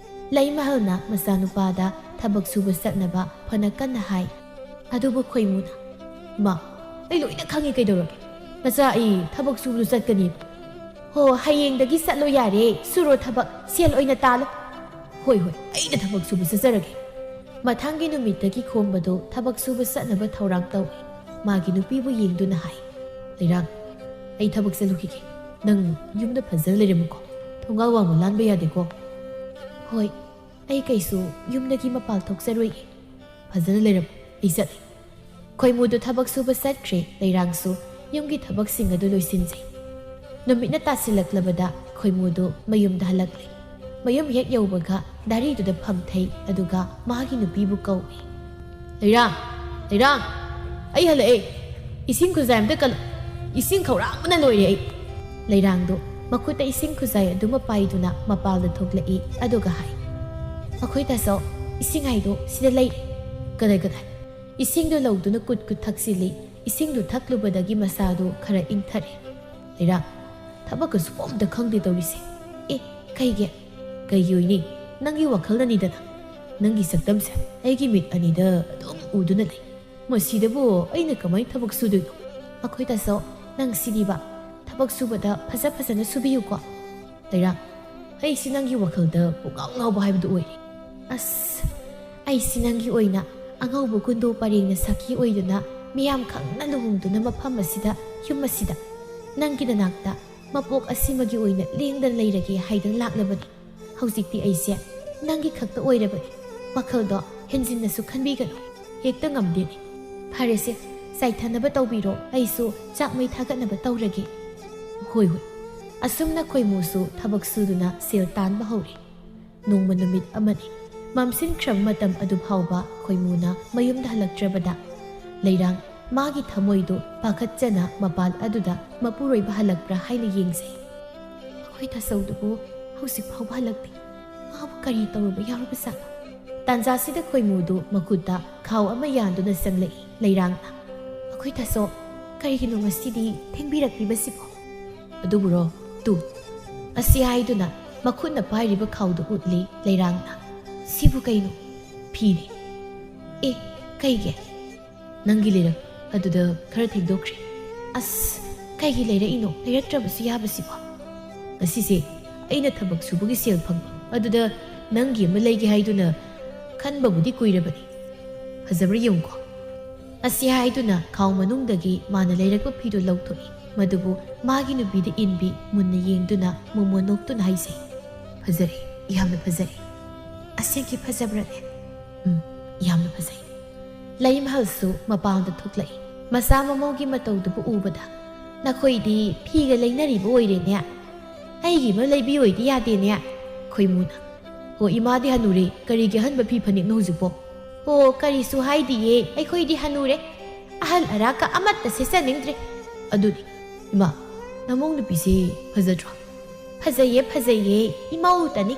ꯂꯩꯃꯍꯜꯅ ꯃꯆꯥꯅꯨꯄꯥꯗ ꯊꯕꯛ ꯁꯨꯕ ꯆꯠꯅꯕ ꯐꯅ ꯀꯟꯅ ꯍꯥꯏ꯫ ꯑꯗꯨꯕꯨ ꯈꯣꯏꯃꯨꯅ, "ꯏꯃꯥ, ꯑꯩ ꯂꯣꯏꯅ ꯈꯪꯉꯤ ꯀꯩꯗꯧꯔꯒꯦ? ꯅꯆꯥ ꯑꯩ ꯊꯕꯛ ꯁꯨꯕꯗꯨ ꯆꯠꯀꯅꯤ"꯫ "ꯍꯣ, ꯍꯌꯦꯡꯗꯒꯤ ꯆꯠꯂꯣ ꯌꯥꯔꯦ, ꯁꯨꯔꯣ ꯊꯕꯛ, ꯁꯦꯜ ꯑꯣꯏꯅ ꯇꯥꯜꯂꯣ"꯫ "ꯍꯣꯏ, ꯍꯣꯏ, ꯑꯩꯅ ꯊꯕꯛ ꯁꯨꯕ ꯆꯠꯆꯔꯒꯦ"꯫ ꯃꯊꯪꯒꯤ ꯅꯨꯃꯤꯠꯇꯒꯤ ꯈꯣꯝꯕꯗꯨ ꯊꯕꯛ ꯁꯨꯕ ꯆꯠꯅꯕ ꯊꯧꯔꯥꯡ ꯇꯧꯏ꯫ ꯃꯥꯒꯤ ꯅꯨꯄꯤꯕꯨ ꯌꯦꯡꯗꯨꯅ ꯍꯥꯏ, "ꯂꯩꯔꯥꯡ, ꯑꯩ ꯊꯕꯛ ꯆꯠꯂꯨꯈꯤꯒꯦ꯫ ꯅꯪ ꯌꯨꯝꯗ ꯐꯖꯅ ꯂꯩꯔꯝꯃꯨꯀꯣ꯫ ꯊꯣꯡꯒꯥꯜ ꯋꯥꯡꯃ ꯂꯥꯟꯕ ꯌꯥꯗꯦꯀꯣ"꯫ "ꯍꯣꯏ, ꯑꯩ ꯀꯩꯁꯨ ꯌꯨꯝꯗꯒꯤ ꯃꯄꯥꯜ ꯊꯣꯛꯆꯔꯣꯏꯒꯦ"꯫ "ꯐꯖꯅ ꯂꯩꯔꯝꯃꯨ, ꯑꯩ ꯆꯠꯂꯤ"꯫ ꯈꯣꯏꯃꯨꯗꯨ ꯊꯕꯛ ꯁꯨꯕ ꯆꯠꯈ꯭ꯔꯦ꯫ ꯂꯩꯔꯥꯡꯁꯨ ꯌꯨꯝꯒꯤ ꯊꯕꯛꯁꯤꯡ ꯑꯗꯨ ꯂꯣꯏꯁꯤꯟꯖꯩ꯫ ꯅꯨꯃꯤꯠꯅ ꯇꯥꯁꯤꯜꯂꯛꯂꯕꯗ ꯈꯣꯏꯃꯨꯗꯨ ꯃꯌꯨꯝꯗ ꯍꯜꯂꯛꯂꯦ꯫ ꯃꯌꯨꯝ ꯍꯦꯛ ꯌꯧꯕꯒ ꯗꯥꯔꯤꯗꯨꯗ ꯐꯝꯊꯩ, ꯑꯗꯨꯒ ꯃꯥꯒꯤ ꯅꯨꯄꯤꯕꯨ ꯀꯧꯏ꯫ "ꯂꯩꯔꯥꯡ, ꯂꯩꯔꯥꯡ, ꯑꯩ ꯍꯜꯂꯛꯑꯦ꯫ ꯏꯁꯤꯡ ꯈꯨꯖꯥꯏ ꯑꯝꯇ ꯀꯜꯂꯨ꯫ ꯏꯁꯤꯡ ꯈꯧꯔꯥꯡꯕꯅ ꯂꯣꯏꯔꯦ ꯑꯩ"꯫ ꯂꯩꯔꯥꯡꯗꯨ ꯃꯈꯨꯠꯇ ꯏꯁꯤꯡ ꯈꯨꯖꯥꯏ ꯑꯗꯨꯃ ꯄꯥꯏꯗꯨꯅ ꯃꯄꯥꯜꯗ ꯊꯣꯛꯂꯛꯏ, ꯑꯗꯨꯒ ꯍꯥꯏ, "ꯃꯈꯣꯏ ꯇꯥꯆꯧ, ꯏꯁꯤꯡ ꯍꯥꯏꯗꯣ ꯁꯤꯗ ꯂꯩꯔꯦ"꯫ "ꯀꯗꯥꯏ, ꯀꯗꯥꯏ?" ꯏꯁꯤꯡꯗꯨ ꯂꯧꯗꯨꯅ ꯀꯨꯠ ꯀꯨꯠ ꯊꯛꯆꯤꯜꯂꯤ꯫ ꯏꯁꯤꯡꯗꯨ ꯊꯛꯂꯨꯕꯗꯒꯤ ꯃꯁꯥꯗꯨ ꯈꯔ ꯏꯪꯊꯔꯦ꯫ "ꯂꯩꯔꯥꯡ, ꯊꯕꯛꯀ ꯁꯨꯐꯝ ꯑꯝꯇ ꯈꯪꯗꯦ ꯇꯧꯔꯤꯁꯦ"꯫ "ꯑꯦ, ꯀꯩꯒꯤ?" "ꯀꯩꯒꯤ ꯑꯣꯏꯅꯤ? ꯅꯪꯒꯤ ꯋꯥꯈꯜꯅꯅꯤꯗꯅ꯫ ꯅꯪꯒꯤ ꯁꯛꯇꯝꯁꯦ ꯑꯩꯒꯤ ꯃꯤꯠ ꯑꯅꯤꯗ ꯑꯗꯨꯝ ꯎꯗꯨꯅ ꯂꯩ꯫ ꯃꯁꯤꯗꯕꯨ ꯑꯩꯅ ꯀꯃꯥꯏꯅ ꯊꯕꯛ ꯁꯨꯗꯣꯏꯅꯣ?" "ꯃꯈꯣꯏ ꯇꯥꯆꯧ, ꯅꯪ ꯁꯤꯗꯤꯕ, ꯊꯕꯛ ꯁꯨꯕꯗ ꯐꯖ ꯐꯖꯅ ꯁꯨꯕꯤꯌꯨꯀꯣ"꯫ "ꯂꯩꯔꯥꯡ, ꯑꯩꯁꯤ ꯅꯪꯒꯤ ꯋꯥꯈꯜꯗ ꯄꯨꯡꯉꯥꯎ ꯉꯥꯎꯕ ꯍꯥꯏꯕꯗꯨ ꯑꯣꯏꯔꯦ"꯫ "ꯑꯁ, ꯑꯩꯁꯤ ꯅꯪꯒꯤ ꯑꯣꯏꯅ ꯑꯉꯧꯕ ꯒꯨꯟꯗꯣ ꯄꯔꯦꯡꯅ ꯁꯥꯈꯤ ꯑꯣꯏꯗꯨꯅ ꯃꯤꯌꯥꯝ ꯈꯪꯅ ꯂꯨꯍꯣꯡꯗꯨꯅ ꯃꯐꯝ ꯑꯁꯤꯗ, ꯌꯨꯝ ꯑꯁꯤꯗ, ꯅꯪꯒꯤ ꯅꯅꯥꯛꯇ ꯃꯄꯣꯛ ꯑꯁꯤꯃꯒꯤ ꯑꯣꯏꯅ ꯂꯦꯡꯗꯅ ꯂꯩꯔꯒꯦ ꯍꯥꯏꯗꯨꯅ ꯂꯥꯛꯂꯕꯅꯤ꯫ ꯍꯧꯖꯤꯛꯇꯤ ꯑꯩꯁꯦ ꯅꯪꯒꯤ ꯈꯛꯇ ꯑꯣꯏꯔꯕꯅꯤ꯫ ꯋꯥꯈꯜꯗꯣ ꯍꯦꯟꯖꯤꯟꯅꯁꯨ ꯈꯟꯕꯤꯒꯅꯨ꯫ ꯍꯦꯛꯇ ꯉꯝꯗꯦꯅꯦ꯫ ꯐꯔꯦꯁꯦ, ꯆꯥꯏꯊꯅꯕ ꯇꯧꯕꯤꯔꯣ, ꯑꯩꯁꯨ ꯆꯥꯛ ꯃꯩ ꯊꯥꯒꯠꯅꯕ ꯇꯧꯔꯒꯦ"꯫ "ꯍꯣꯏ, ꯍꯣꯏ"꯫ ꯑꯁꯨꯝꯅ ꯈꯣꯏꯃꯨꯁꯨ ꯊꯕꯛ ꯁꯨꯗꯨꯅ ꯁꯦꯜ ꯇꯥꯟꯕ ꯍꯧꯔꯦ꯫ ꯅꯣꯡꯃ ꯅꯨꯃꯤꯠ ꯑꯃꯅꯤ꯫ ꯃꯝꯁꯤꯟꯈ꯭ꯔꯕ ꯃꯇꯝ ꯑꯗꯨ ꯐꯥꯎꯕ ꯈꯣꯏꯃꯨꯅ ꯃꯌꯨꯝꯗ ꯍꯜꯂꯛꯇ꯭ꯔꯕꯗ, ꯂꯩꯔꯥꯡ ꯃꯥꯒꯤ ꯊꯃꯣꯏꯗꯨ ꯄꯥꯈꯠꯆꯅ ꯃꯄꯥꯜ ꯑꯗꯨꯗ ꯃꯄꯨꯔꯣꯏꯕ ꯍꯜꯂꯛꯄ꯭ꯔꯥ ꯍꯥꯏꯅ ꯌꯦꯡꯖꯩ꯫ "ꯑꯩꯈꯣꯏ ꯇꯥꯆꯧꯗꯨꯕꯨ ꯍꯧꯖꯤꯛ ꯐꯥꯎꯕ ꯍꯜꯂꯛꯇꯦ꯫ ꯃꯥꯕꯨ ꯀꯔꯤ ꯇꯧꯔꯨꯕ ꯌꯥꯎꯔꯕꯖꯥꯠꯅꯣ?" ꯇꯥꯟꯖꯥꯁꯤꯗ ꯈꯣꯏꯃꯨꯗꯨ ꯃꯈꯨꯠꯇ ꯈꯥꯎ ꯑꯃ ꯌꯥꯟꯗꯨꯅ ꯆꯪꯂꯛꯏ ꯂꯩꯔꯥꯡꯅ꯫ "ꯑꯩꯈꯣꯏ ꯇꯥꯆꯧ, ꯀꯔꯤꯒꯤꯅꯣ ꯉꯁꯤꯗꯤ ꯊꯦꯡꯕꯤꯔꯛꯂꯤꯕꯁꯤꯕꯣ?" "ꯑꯗꯨꯕꯨꯔꯣ, ꯇꯨ," ꯑꯁꯤ ꯍꯥꯏꯗꯨꯅ ꯃꯈꯨꯠꯅ ꯄꯥꯏꯔꯤꯕ ꯈꯥꯎꯗꯨ ꯎꯠꯂꯤ ꯂꯩꯔꯥꯡꯅ꯫ "ꯁꯤꯕꯨ ꯀꯩꯅꯣ?" "ꯐꯤꯅꯤ꯫" "ꯑꯦ, ꯀꯩꯒꯤ?" "ꯅꯪꯒꯤ ꯂꯩꯔꯛ ꯑꯗꯨꯗ ꯈꯔ ꯊꯦꯡꯗꯣꯛꯈ꯭ꯔꯦ꯫" "ꯑꯁ, ꯀꯩꯒꯤ ꯂꯩꯔꯛꯏꯅꯣ ꯂꯩꯔꯛꯇ꯭ꯔꯕꯁꯨ ꯌꯥꯕꯁꯤꯕꯣ?" "ꯉꯁꯤꯁꯦ ꯑꯩꯅ ꯊꯕꯛ ꯁꯨꯕꯒꯤ ꯁꯦꯜ ꯐꯪꯕ ꯑꯗꯨꯗ ꯅꯪꯒꯤ ꯑꯃ ꯂꯩꯒꯦ ꯍꯥꯏꯗꯨꯅ ꯈꯟꯕꯕꯨꯗꯤ ꯀꯨꯏꯔꯕꯅꯤ꯫ ꯐꯖꯕ꯭ꯔꯥ ꯌꯦꯡꯉꯨꯀꯣ꯫" ꯑꯁꯤ ꯍꯥꯏꯗꯨꯅ ꯈꯥꯎ ꯃꯅꯨꯡꯗꯒꯤ ꯃꯥꯅ ꯂꯩꯔꯛꯄ ꯐꯤꯗꯨ ꯂꯧꯊꯣꯛꯏ꯫ ꯃꯗꯨꯕꯨ ꯃꯥꯒꯤ ꯅꯨꯄꯤꯗ ꯏꯟꯕꯤ ꯃꯨꯟꯅ ꯌꯦꯡꯗꯨꯅ ꯃꯣꯃꯣꯟ ꯅꯣꯛꯇꯨꯅ ꯍꯥꯏꯖꯩ, "ꯐꯖꯔꯦ, ꯌꯥꯝꯅ ꯐꯖꯔꯦ꯫ ꯑꯁꯦꯡꯀꯤ ꯐꯖꯕ꯭ꯔꯅꯦ?" "ꯎꯝ, ꯌꯥꯝꯅ ꯐꯖꯩ꯫" ꯂꯩꯃꯍꯜꯁꯨ ꯃꯄꯥꯟꯗ ꯊꯣꯛꯂꯛꯏ꯫ ꯃꯆꯥ ꯃꯃꯧꯒꯤ ꯃꯇꯧꯗꯨꯕꯨ ꯎꯕꯗ, "ꯅꯈꯣꯏꯗꯤ ꯐꯤꯒ ꯂꯩꯅꯔꯤꯕ ꯑꯣꯏꯔꯦꯅꯦ꯫ ꯑꯩꯒꯤ ꯑꯃ ꯂꯩꯕꯤꯌꯣꯏꯗꯤ ꯌꯥꯗꯦꯅꯦ꯫" ꯈꯣꯏꯃꯨꯅ, "ꯍꯣ, ꯏꯃꯥꯗꯤ ꯍꯅꯨꯔꯦ, ꯀꯔꯤꯒꯤ ꯑꯍꯟꯕ ꯐꯤ ꯐꯅꯦꯛꯅꯣ ꯍꯧꯖꯤꯛꯄꯣ?" "ꯑꯣ, ꯀꯔꯤꯁꯨ ꯍꯥꯏꯗꯤꯌꯦ, ꯑꯩꯈꯣꯏꯗꯤ ꯍꯅꯨꯔꯦ꯫ ꯑꯍꯜ ꯑꯔꯥꯛꯀ ꯑꯃꯠꯇ ꯁꯦꯠꯆꯅꯤꯡꯗ꯭ꯔꯦ꯫" "ꯑꯗꯨꯅꯤ, ꯏꯃꯥ, ꯅꯃꯧ ꯅꯨꯄꯤꯁꯦ ꯐꯖꯗ꯭ꯔꯣ?" "ꯐꯖꯩꯌꯦ, ꯐꯖꯩꯌꯦ, ꯏꯃꯧꯇꯅꯤ꯫"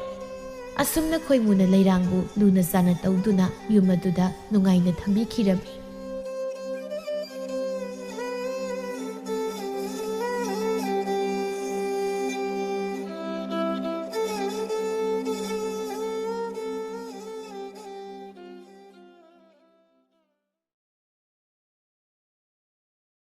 ꯑꯁꯨꯝꯅ ꯈꯣꯏꯃꯨꯅ ꯂꯩꯔꯥꯡꯕꯨ ꯂꯨꯅ ꯆꯥꯅ ꯇꯧꯗꯨꯅ ꯌꯨꯝ ꯑꯗꯨꯗ ꯅꯨꯡꯉꯥꯏꯅ ꯊꯝꯕꯤꯈꯤꯔꯝꯃꯤ꯫